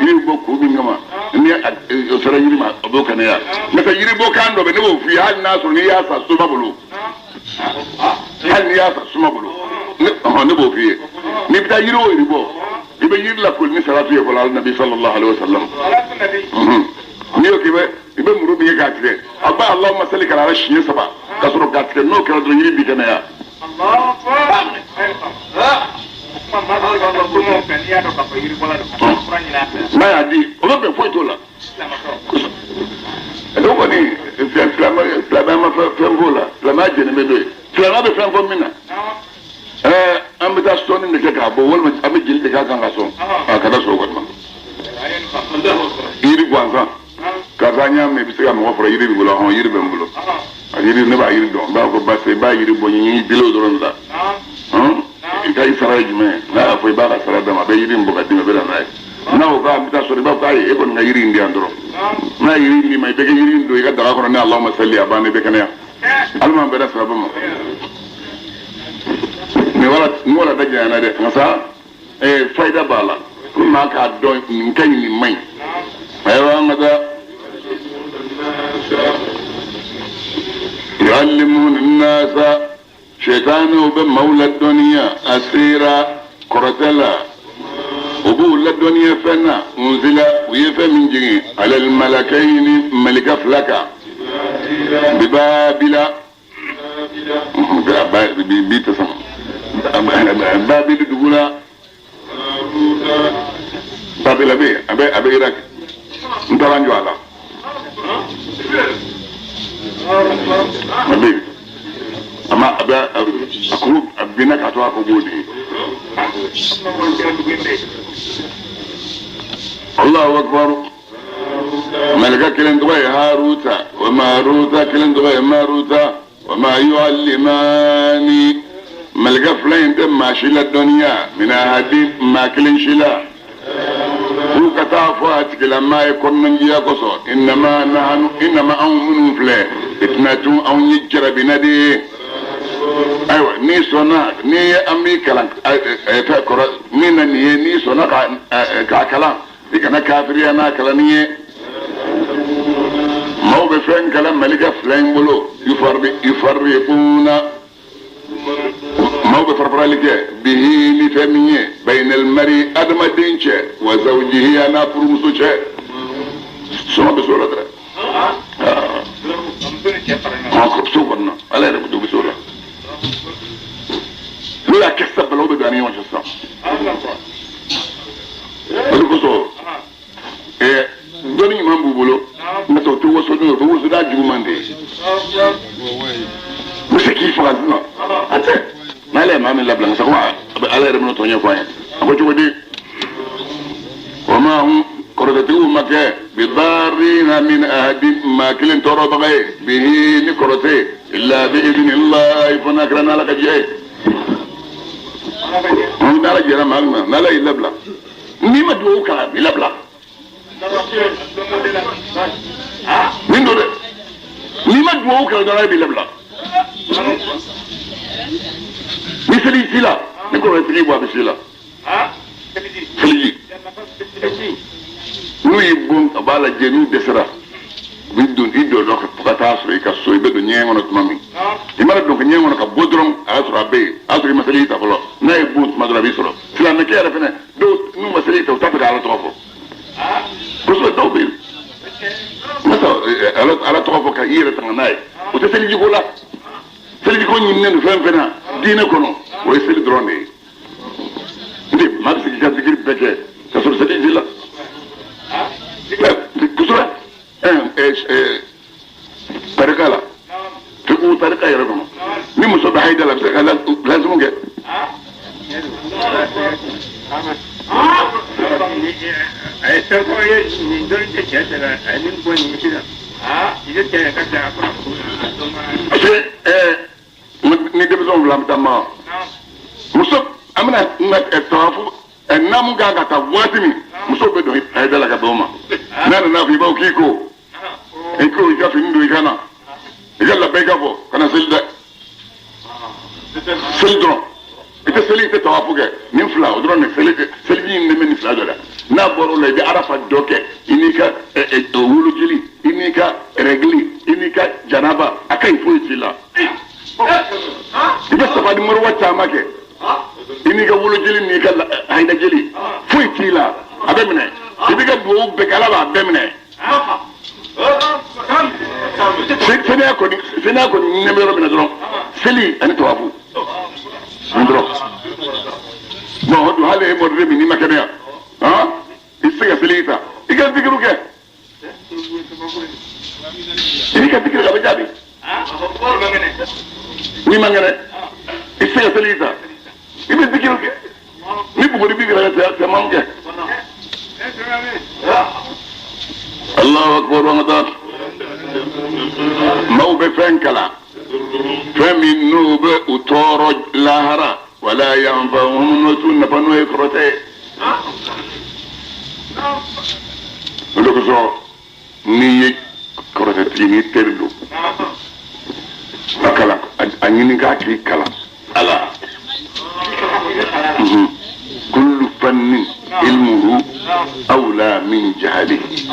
yiri bɛ bɔ kun min kama ni o sera yiri ma a b'o kɛnɛya n'o tɛ yiri bɔ kan dɔ bɛ ne b'o f'i ye hali n'a sɔrɔ n'i y'a san soma bolo hali n'i y'a san soma bolo ne b'o f'i ye n'i bɛ taa yiri o yiri bɔ i bɛ yiri lakoli ni salatu ye fɔlɔ ala nabi sallallahu alaihi wa sallam n'i y'o kɛ i bɛ muru min ye k'a tigɛ a b'a Allahumma salli k'a la siɲɛ saba ka sɔrɔ k'a tigɛ n'o kɛra dɔrɔn yiri b'i kɛnɛya. N'a y'a di o bɛ bɛn foyi t'o la. O kɔni silamɛya ma fɛn f'o la silamɛya jɛnnen bɛ n'o ye silamɛya bɛ fɛn fɔ min na. An bɛ taa sɔnni de kɛ k'a bɔ walima an bɛ jeli de k'a kan ka sɔn a kana sɔn o kɔni ma. Yiri gansan karisa n y'a mɛn i bɛ se ka mɔgɔ fara yiri b'i bolo hɔn yiri bɛ n bolo a yiri ne b'a yiri dɔn n b'a fɔ basi i b'a yiri bɔ n y'i dɔrɔn de la i ka i sara ye jumɛn ye n'a y'a fɔ i b'a ka sara d'a ma a bɛ yiri in bɔ ka d'i ma i bɛ na n'a ye n'a ko k'a bɛ taa sɔrɔ i b'a fɔ ayi e kɔni ka yiri in di yan dɔrɔn n'a ye yiri in d'i ma i bɛ kɛ yiri in don i ka daga kɔnɔ ni Allahumma salli a banna i bɛ kɛnɛya Ala m'an bɛnna siraba ma nin wala da janyana dɛ nka sa fayida b'a la ko maa k'a dɔn nin ka ɲi nin man ɲi ayiwa an ka taa yuallimuna nasa sɛtanɛw bɛ maaw ladɔnniya a sera kɔrɔtɛ la u b'u ladɔnniya fɛn na unzila u ye fɛn min jigin alal malakayini malika fila kan bibabila bi tɛ sɔn babili dugu la babila bɛ yen a bɛ Irak n taara n jɔ a la a bɛ yen a ma a bɛ a ko a binna k'a to a ko b'o de ye Allahu akbar malika kelen tɔgɔ ye Haruta wa Maruta kelen tɔgɔ ye Maruta wa ma yuallimani malika fila in tɛ maa si ladɔnniya min ahadin maa kelen si la k'u ka taa fɔ a tigilamaa ye kɔnɔnajɛya kosɔn innama nahanu innama anw minnu filɛ fitnatun anw ye jarabina de ye ayiwa n'i sɔnna n'i ye an b'i kalan fɛn kɔrɔ min na nin ye n'i sɔnna k'a kalan i kana kafiriya n'a kalanni ye maaw bɛ fɛn kalan malika fila in bolo yufarriquna maaw bɛ farafarali kɛ bihi ni fɛn min ye bainal mari adamaden cɛ wa zawjihi a n'a furumuso cɛ sɔngɔ bɛ so la dɛ so kɔnɔna ala yɛrɛ bɛ don so la n'u y'a kɛ sisan balawu bɛ don a ni ɲɔgɔn cɛ sisan o de kosɔn dɔnni ɲuman b'u bolo n'o tɛ u tɛ waso n'o ye u bɛ waso n'a juguman de ye u bɛ se k'i faga sisan a tɛ n'ale ye maa min labila nka sa ko ala yɛrɛ bɛna tɔ ɲɛfɔ an ye a ko cogo di o ma hun kɔrɔtɛtigiw ma kɛ bidarina min ahadin maa kelen tɔɔrɔbaga ye bihi ni kɔrɔtɛ illa bi idinillahi fo n'a kɛra n'ala ka jɛ ye n'ala jɛra maa min ma n'ala y'i labila n'i ma dugawu kalan a b'i labila nin don dɛ n'i ma dugawu kalan dɔrɔn a b'i labila ni seliji t'i la ni kɔrɔtɛtigi bɔ a bɛ s'i la seliji n'u y'i bon a b'a lajɛ n'u dɛsɛra u bɛ don i don dɔ fo ka taa sɔrɔ i ka so i bɛ don ɲɛgɛn kɔnɔ tuma min i mana don ɲɛgɛn kɔnɔ ka bɔ dɔrɔn a y'a sɔrɔ a bɛ yen a y'a sɔrɔ i ma seliji ta fɔlɔ n'a ye bon tuma dɔrɔn a b'i sɔrɔ silamɛkɛ yɛrɛ fɛnɛ dɔw n'u ma seliji ta u t'a fɛ ka ala tɔgɔ fɔ kosɛbɛ dɔw bɛ yen masa ala tɔgɔ fɔ ka i yɛrɛ tanga n'a ye o tɛ seliji ko la seliji ko ɲininen don fɛn fɛn na diinɛ kɔnɔ O ye seli dɔrɔn de ye. N tɛ maa bɛ se k'i ka zikiri bɛɛ kɛ ka sɔrɔ seli t'i la. Kosɛbɛ tarika la, fiqhu tarika yɛrɛ kɔnɔ, ni muso bɛ hayida la, a bɛ se ka lazimu kɛ. Parce que ni denmisɛnw fila bɛ taa ma muso, an bɛna tawafu naamu kan ka taa waati min, muso bɛ don hayida la ka bɛn o ma. N'a nana fɔ i b'a fɔ k'i ko i ko i ka fini don, i ka na i ka labɛn, i ka fɔ ka na seli dɛ. Seli dɔrɔn, i tɛ seli, i tɛ tawafu kɛ, nin fila o dɔrɔn de. Seli, seliji in de bɛ nin fila dɔ la. N'a bɔra o la, i bɛ arafa dɔ kɛ, i n'i ka wolojeli, i n'i ka rɛgili, i n'i ka janaba, a ka ɲi, foyi t'i la. I bɛ safa ni moriwa caman kɛ, i n'i ka wolojeli n'i ka hayidajeli, foyi t'i la, a bɛ minɛ. I b'i ka duwawu bɛɛ kɛ, Ala b'a bɛɛ minɛ. Seniya kɔni, seniya kɔni, ne bɛ yɔrɔ min na dɔrɔn, seli ani tawafu nin dɔrɔn. Bon, o dun, hali e mɔden min n'i ma kɛnɛya, han, i tɛ se ka seli ta, i ka zikiru kɛ, i b'i ka zikiri kɛ, a bɛ jaabi. N'i ma kɛnɛ, i tɛ se ka seli ta, i bɛ zikiru kɛ, ni buguri b'i kɛrɛfɛ, tɛmɛ kɛ. Allahu akbar. Wa taa maaw bɛ fɛn kalan, fɛn min n'u bɛ u tɔɔrɔ lahara, wala yanfa'uhum, n'o t'u nafa, n'o ye kɔrɔtɛ ye. O de kosɔn, n'i ye kɔrɔtɛtigi, n'i teri don, a kalan, a ɲini k'a k'i kalan ala. Kullu fannin ilmuhu awla min jahalihi.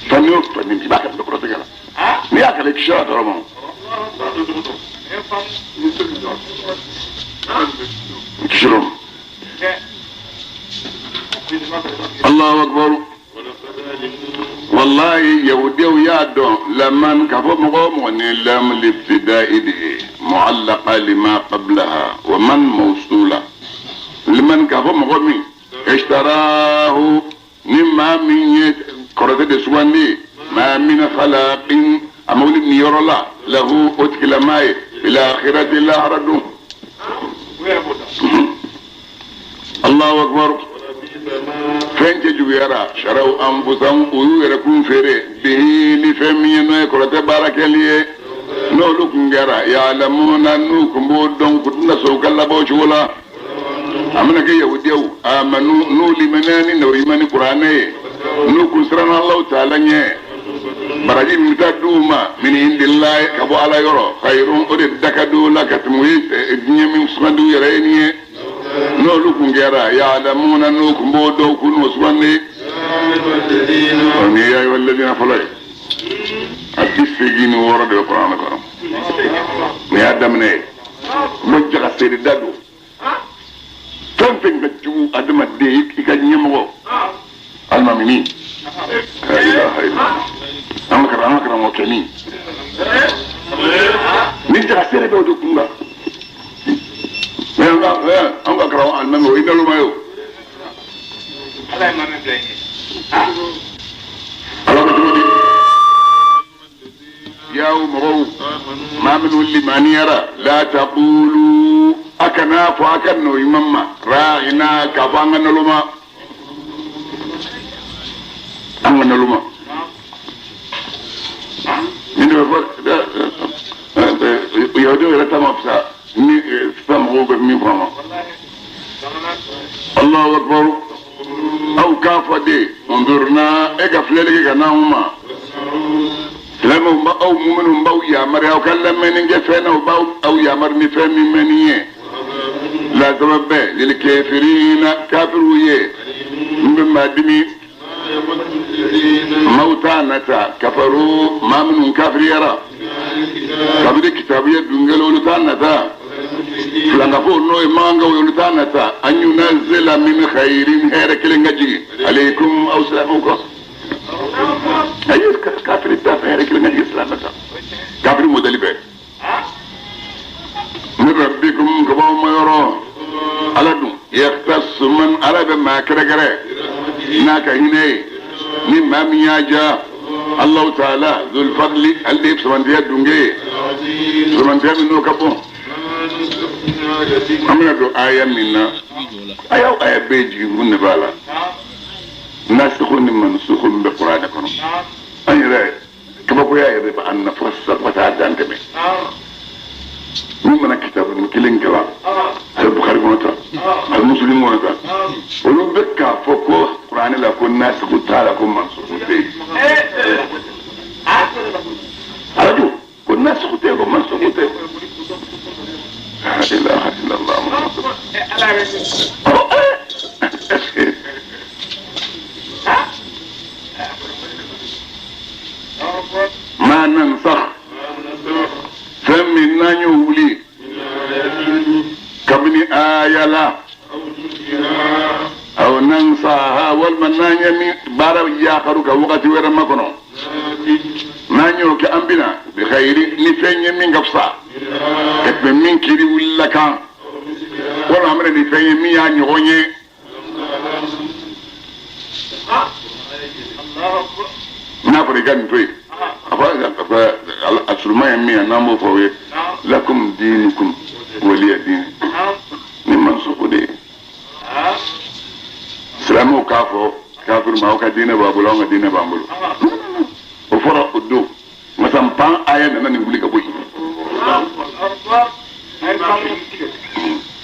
Fanni o fanni, i b'a kalan kɔrɔtɛgɛ la, n'i y'a kalan, i kisira dɔrɔn ma, i kisira o ma. Allahu akbar. Wallahi, yahudiyaw y'a dɔn laman k'a fɔ mɔgɔ o mɔgɔ ni lam libtida'i de ye mu'allaqa lima qablaha wa man mawsula liman, k'a fɔ mɔgɔ min ishtarahu, ni maa min ye kɔrɔtɛ de sugandi, ma min khalaqin, a ma wuli niyɔrɔ la, lahu, o tigilamaa ye, fil akhirati, lahara dun. Allahu akbar. Fɛn cɛ juguyara, saraw anfusahum, u y'u yɛrɛ kun feere, bihi, ni fɛn min ye, n'o ye kɔrɔtɛ baara kɛli ye. N'olu kun kɛra ya'lamuna, n'u kun b'o dɔn, kun tɛna sɔn u ka laban o cogo la. A mana kɛ yahudiyaw amanu, n'u limaniya ni n'o imani kuranɛ ye, n'u kun siranna Alahu taala ɲɛ, baraji min bɛ taa d'u ma, min indillahi, ka bɔ Ala yɔrɔ, khayrun, o de da ka d'u la ka tɛmɛ u ye diɲɛ min sugandi u yɛrɛ ye nin ye. N'olu kun kɛra ya'lamuna, n'u kun b'o dɔn, k'u n'o sugandi. Ɔ ni ya ayyuhal ladina fɔlɔ ye, a 86 de bɛ kuranɛ kɔnɔ. Nin y'a daminɛ ye. N bɛ jaga seere da don fɛn fɛn ka jugu adamaden, i ka ɲɛmɔgɔ alimamini, la ilaha illallah, an ka karamɔgɔ kɛni ni jaga seere bɛ o de kun kan. Mais an ka karamɔgɔ alimami, o ye naloma ye o. Ala ko cogo di? Yaw mɔgɔw, maa minnu limaniyara, la taqulu, a kana fɔ a ka nɔ ɲuman ma, ra'ina, k'a fɔ an ka naloma, an ka naloma. Nin de bɛ fɔ yahudiw yɛrɛ ta ma fisa ni sisan mɔgɔw bɛ min fɔ a ma. Allahu akbar. Aw k'a fɔ de, unzurna, e ka filɛli kɛ ka n'anw ma. Silamɛw b'a aw minnu b'aw yamaruya aw ka lamɛnni kɛ fɛn na, u b'aw aw yamaru ni fɛn min mɛnni ye. Lasaba bɛ lil kafirina, kafiriw ye, n bɛ maa dimi. Maaw t'a nata, kafaru, maa minnu kafiriyara kabini kitabuya dungɛlɛ, olu t'a nata. Filankafo, n'o ye makankaw ye, olu t'a nata an yunazila min khairin, hɛrɛ kelen ka jigin aleikum, aw silamɛw kan. Ayi, kafiri t'a fɛ hɛrɛ kelen ka jigin silamɛ kan, kafiri modɛli bɛɛ. Min rabbi. Yakhtassu man ala bɛ maa kɛrɛkɛrɛ n'a ka hinɛ ye ni maa min y'a diya. Allahu taala zul fadli, ale de ye fisamantiya dunge ye, fisamantiya min n'o ka bon. An bɛna don aya min na, aya o aya bɛɛ ye jigin kun de b'a la. Nasikhu ni mansukhu min bɛ kuranɛ kɔnɔ, an yɛrɛ kabakoya yɛrɛ bɛ an na fo sisan, fo ka taa dan tɛmɛ. Min mana kitabu nin kelen kalan, a bɛ Bukhari kɔnɔ tan, a bɛ Muslim kɔnɔ tan, olu bɛ k'a fɔ ko kuranɛ la ko nasikhu t'a la, ko mansukhu tɛ yen. Arajo ko nasikhu tɛ yen, ko mansukhu tɛ yen. La ilaha illallah Muhammadu. Oh, est-ce que ma nansakh, fɛn min n'an y'o wuli kabini aya la, aw nansaha, walima n'an ye min baara yakaru ka wagati wɛrɛ makɔnɔ, n'an y'o kɛ, an bɛna bi khayri ni fɛn ye min ka fisa ka tɛmɛ min kiri wulila kan, walima an bɛna ni fɛn ye min y'a ɲɔgɔn ye. N'a fɔra i ka nin to yen, a fɔ a suruma ye min ye, n'an b'o fɔ o ye lakum diinukum waliya diin, ni mansuku de ye. Silamɛw k'a fɔ kafiri ma, aw ka diinɛ b'a bolo, anw ka diinɛ b'an bolo. O fɔra o don, masanpan aya nana nin wuli ka bɔ yen.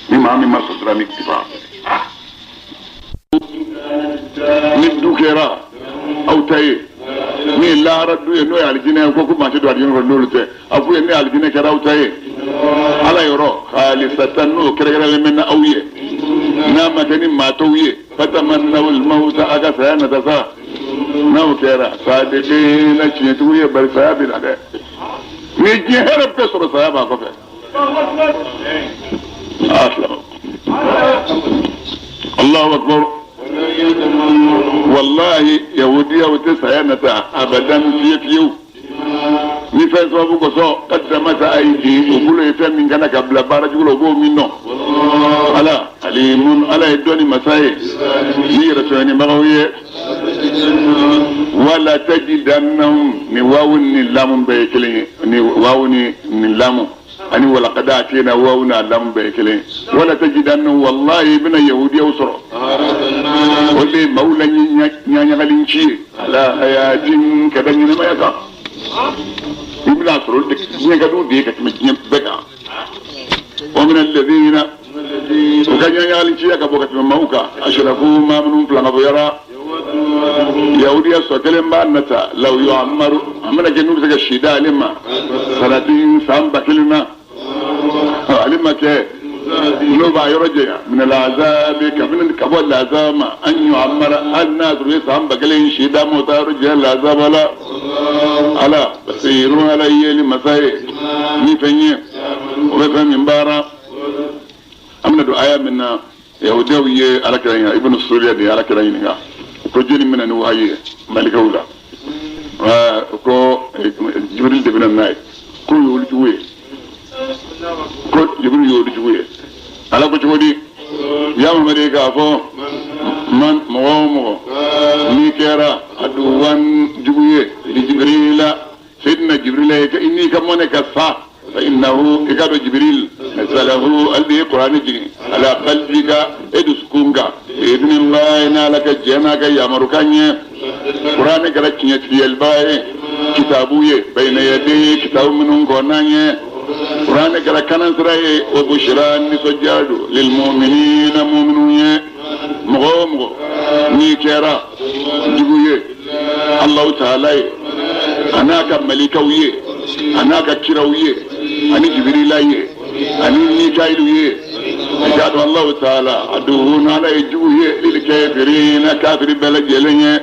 Ni maa min ma sɔn dɔrɔn, ni kiba ni du kɛra aw ta ye, min ye lahara du ye, n'o ye alijinɛ ye, ko maa tɛ don alijinɛ kɔnɔ n'olu tɛ. A f'u ye ni alijinɛ kɛra aw ta ye ala yɔrɔ, khalisatan, n'o kɛrɛnkɛrɛnlen bɛ n'aw ye, n'a ma kɛ ni maa tɔw ye, fatamannawul mawta, a ka saya nata sa. N'aw kɛra sadiqina, tiɲɛtigiw ye, bari saya bɛ na dɛ. Ni diɲɛ hɛrɛ bɛɛ sɔrɔ, saya b'a kɔfɛ. Silamɛw, Allahu akbar. Wallahi yahudiyaw tɛ saya nata abadan, fiye fiyewu, ni fɛn sababu kosɔn qaddamata aydi, u bolo ye fɛn min kana ka bila baara jugu la, u b'o min dɔn. Ala alimun, ala ye dɔnni masa ye ni yɛrɛ sɔɲɛnibagaw ye. Wala tajidannahum, ni wawu ni lamu bɛɛ ye kelen ye, ni wawu ni lamu ani walaqad atina wawu n'a lamu bɛɛ ye kelen ye. Wala tajidannahum, wallahi i bɛna yahudiyaw sɔrɔ, o de ye maaw la ɲaɲagalinci ye ala hayatin, ka da ɲɛnɛmaya kan. I bɛna sɔrɔ olu de diɲɛ ka d'u de ye ka tɛmɛ diɲɛ bɛɛ kan. Wa min alladhina, u ka ɲaɲagalinciya ka bɔ ka tɛmɛ maaw kan, ashraku, maa minnu filankafoyara, yahudiya sɔ kelen b'a nata law yu'ammaru, a mana kɛ n'u bɛ se ka si d'ale ma sanatin, san 1000 na, ale ma kɛ n'o b'a yɔrɔ janya min al'azabi, kabini ka bɔ lazaba ma, an yu'ammara, hali n'a sɔrɔ u ye san 1000 si d'a ma, o t'a yɔrɔ janya lazaba la. Ala basirun, ala yeli masa ye ni fɛn ye, o bɛ fɛn min baara. An bɛna don aya min na, yahudiyaw ye ala kira ɲininka, ibnu suriya de ye ala kira ɲininka ko jɔnni bɛna ni wahayi ye malikaw la? Ko Jibril de bɛna n'a ye, k'o y'olu jugu ye, ko Jibril y'olu jugu ye. Ala ko cogo di? Ya Mamadi, k'a fɔ man, mɔgɔ o mɔgɔ n'i kɛra aduwan, jugu ye, li Jibrila, Seydina Jibrila ye, n'i ka mɔnɛ ka sa, fa innahu, i ka dɔn Jibril nazalahu, ale de ye kuranɛ jigin ala qalbika, e dusukun kan, biidnillahi, n'ala ka jɛ n'a ka yamarukan ye. Kuranɛ kɛra tiɲɛtigiyaliba ye, kitabu ye, bayna yadayhi, kitabu minnu kɔn'an ye. Kuranɛ kɛra kanansira ye, o bushra, nisɔndiya don, lilmuminina, muminw ye. Mɔgɔ o mɔgɔ n'i kɛra jugu ye Allahu taala ye, a n'a ka malikaw ye, a n'a ka kiraw ye, ani Jibirila ye, ani Mikayilu ye, i k'a dɔn Allahu taala aduwwun, ala ye jugu ye, lil kafirina, kafiri bɛɛ lajɛlen ye.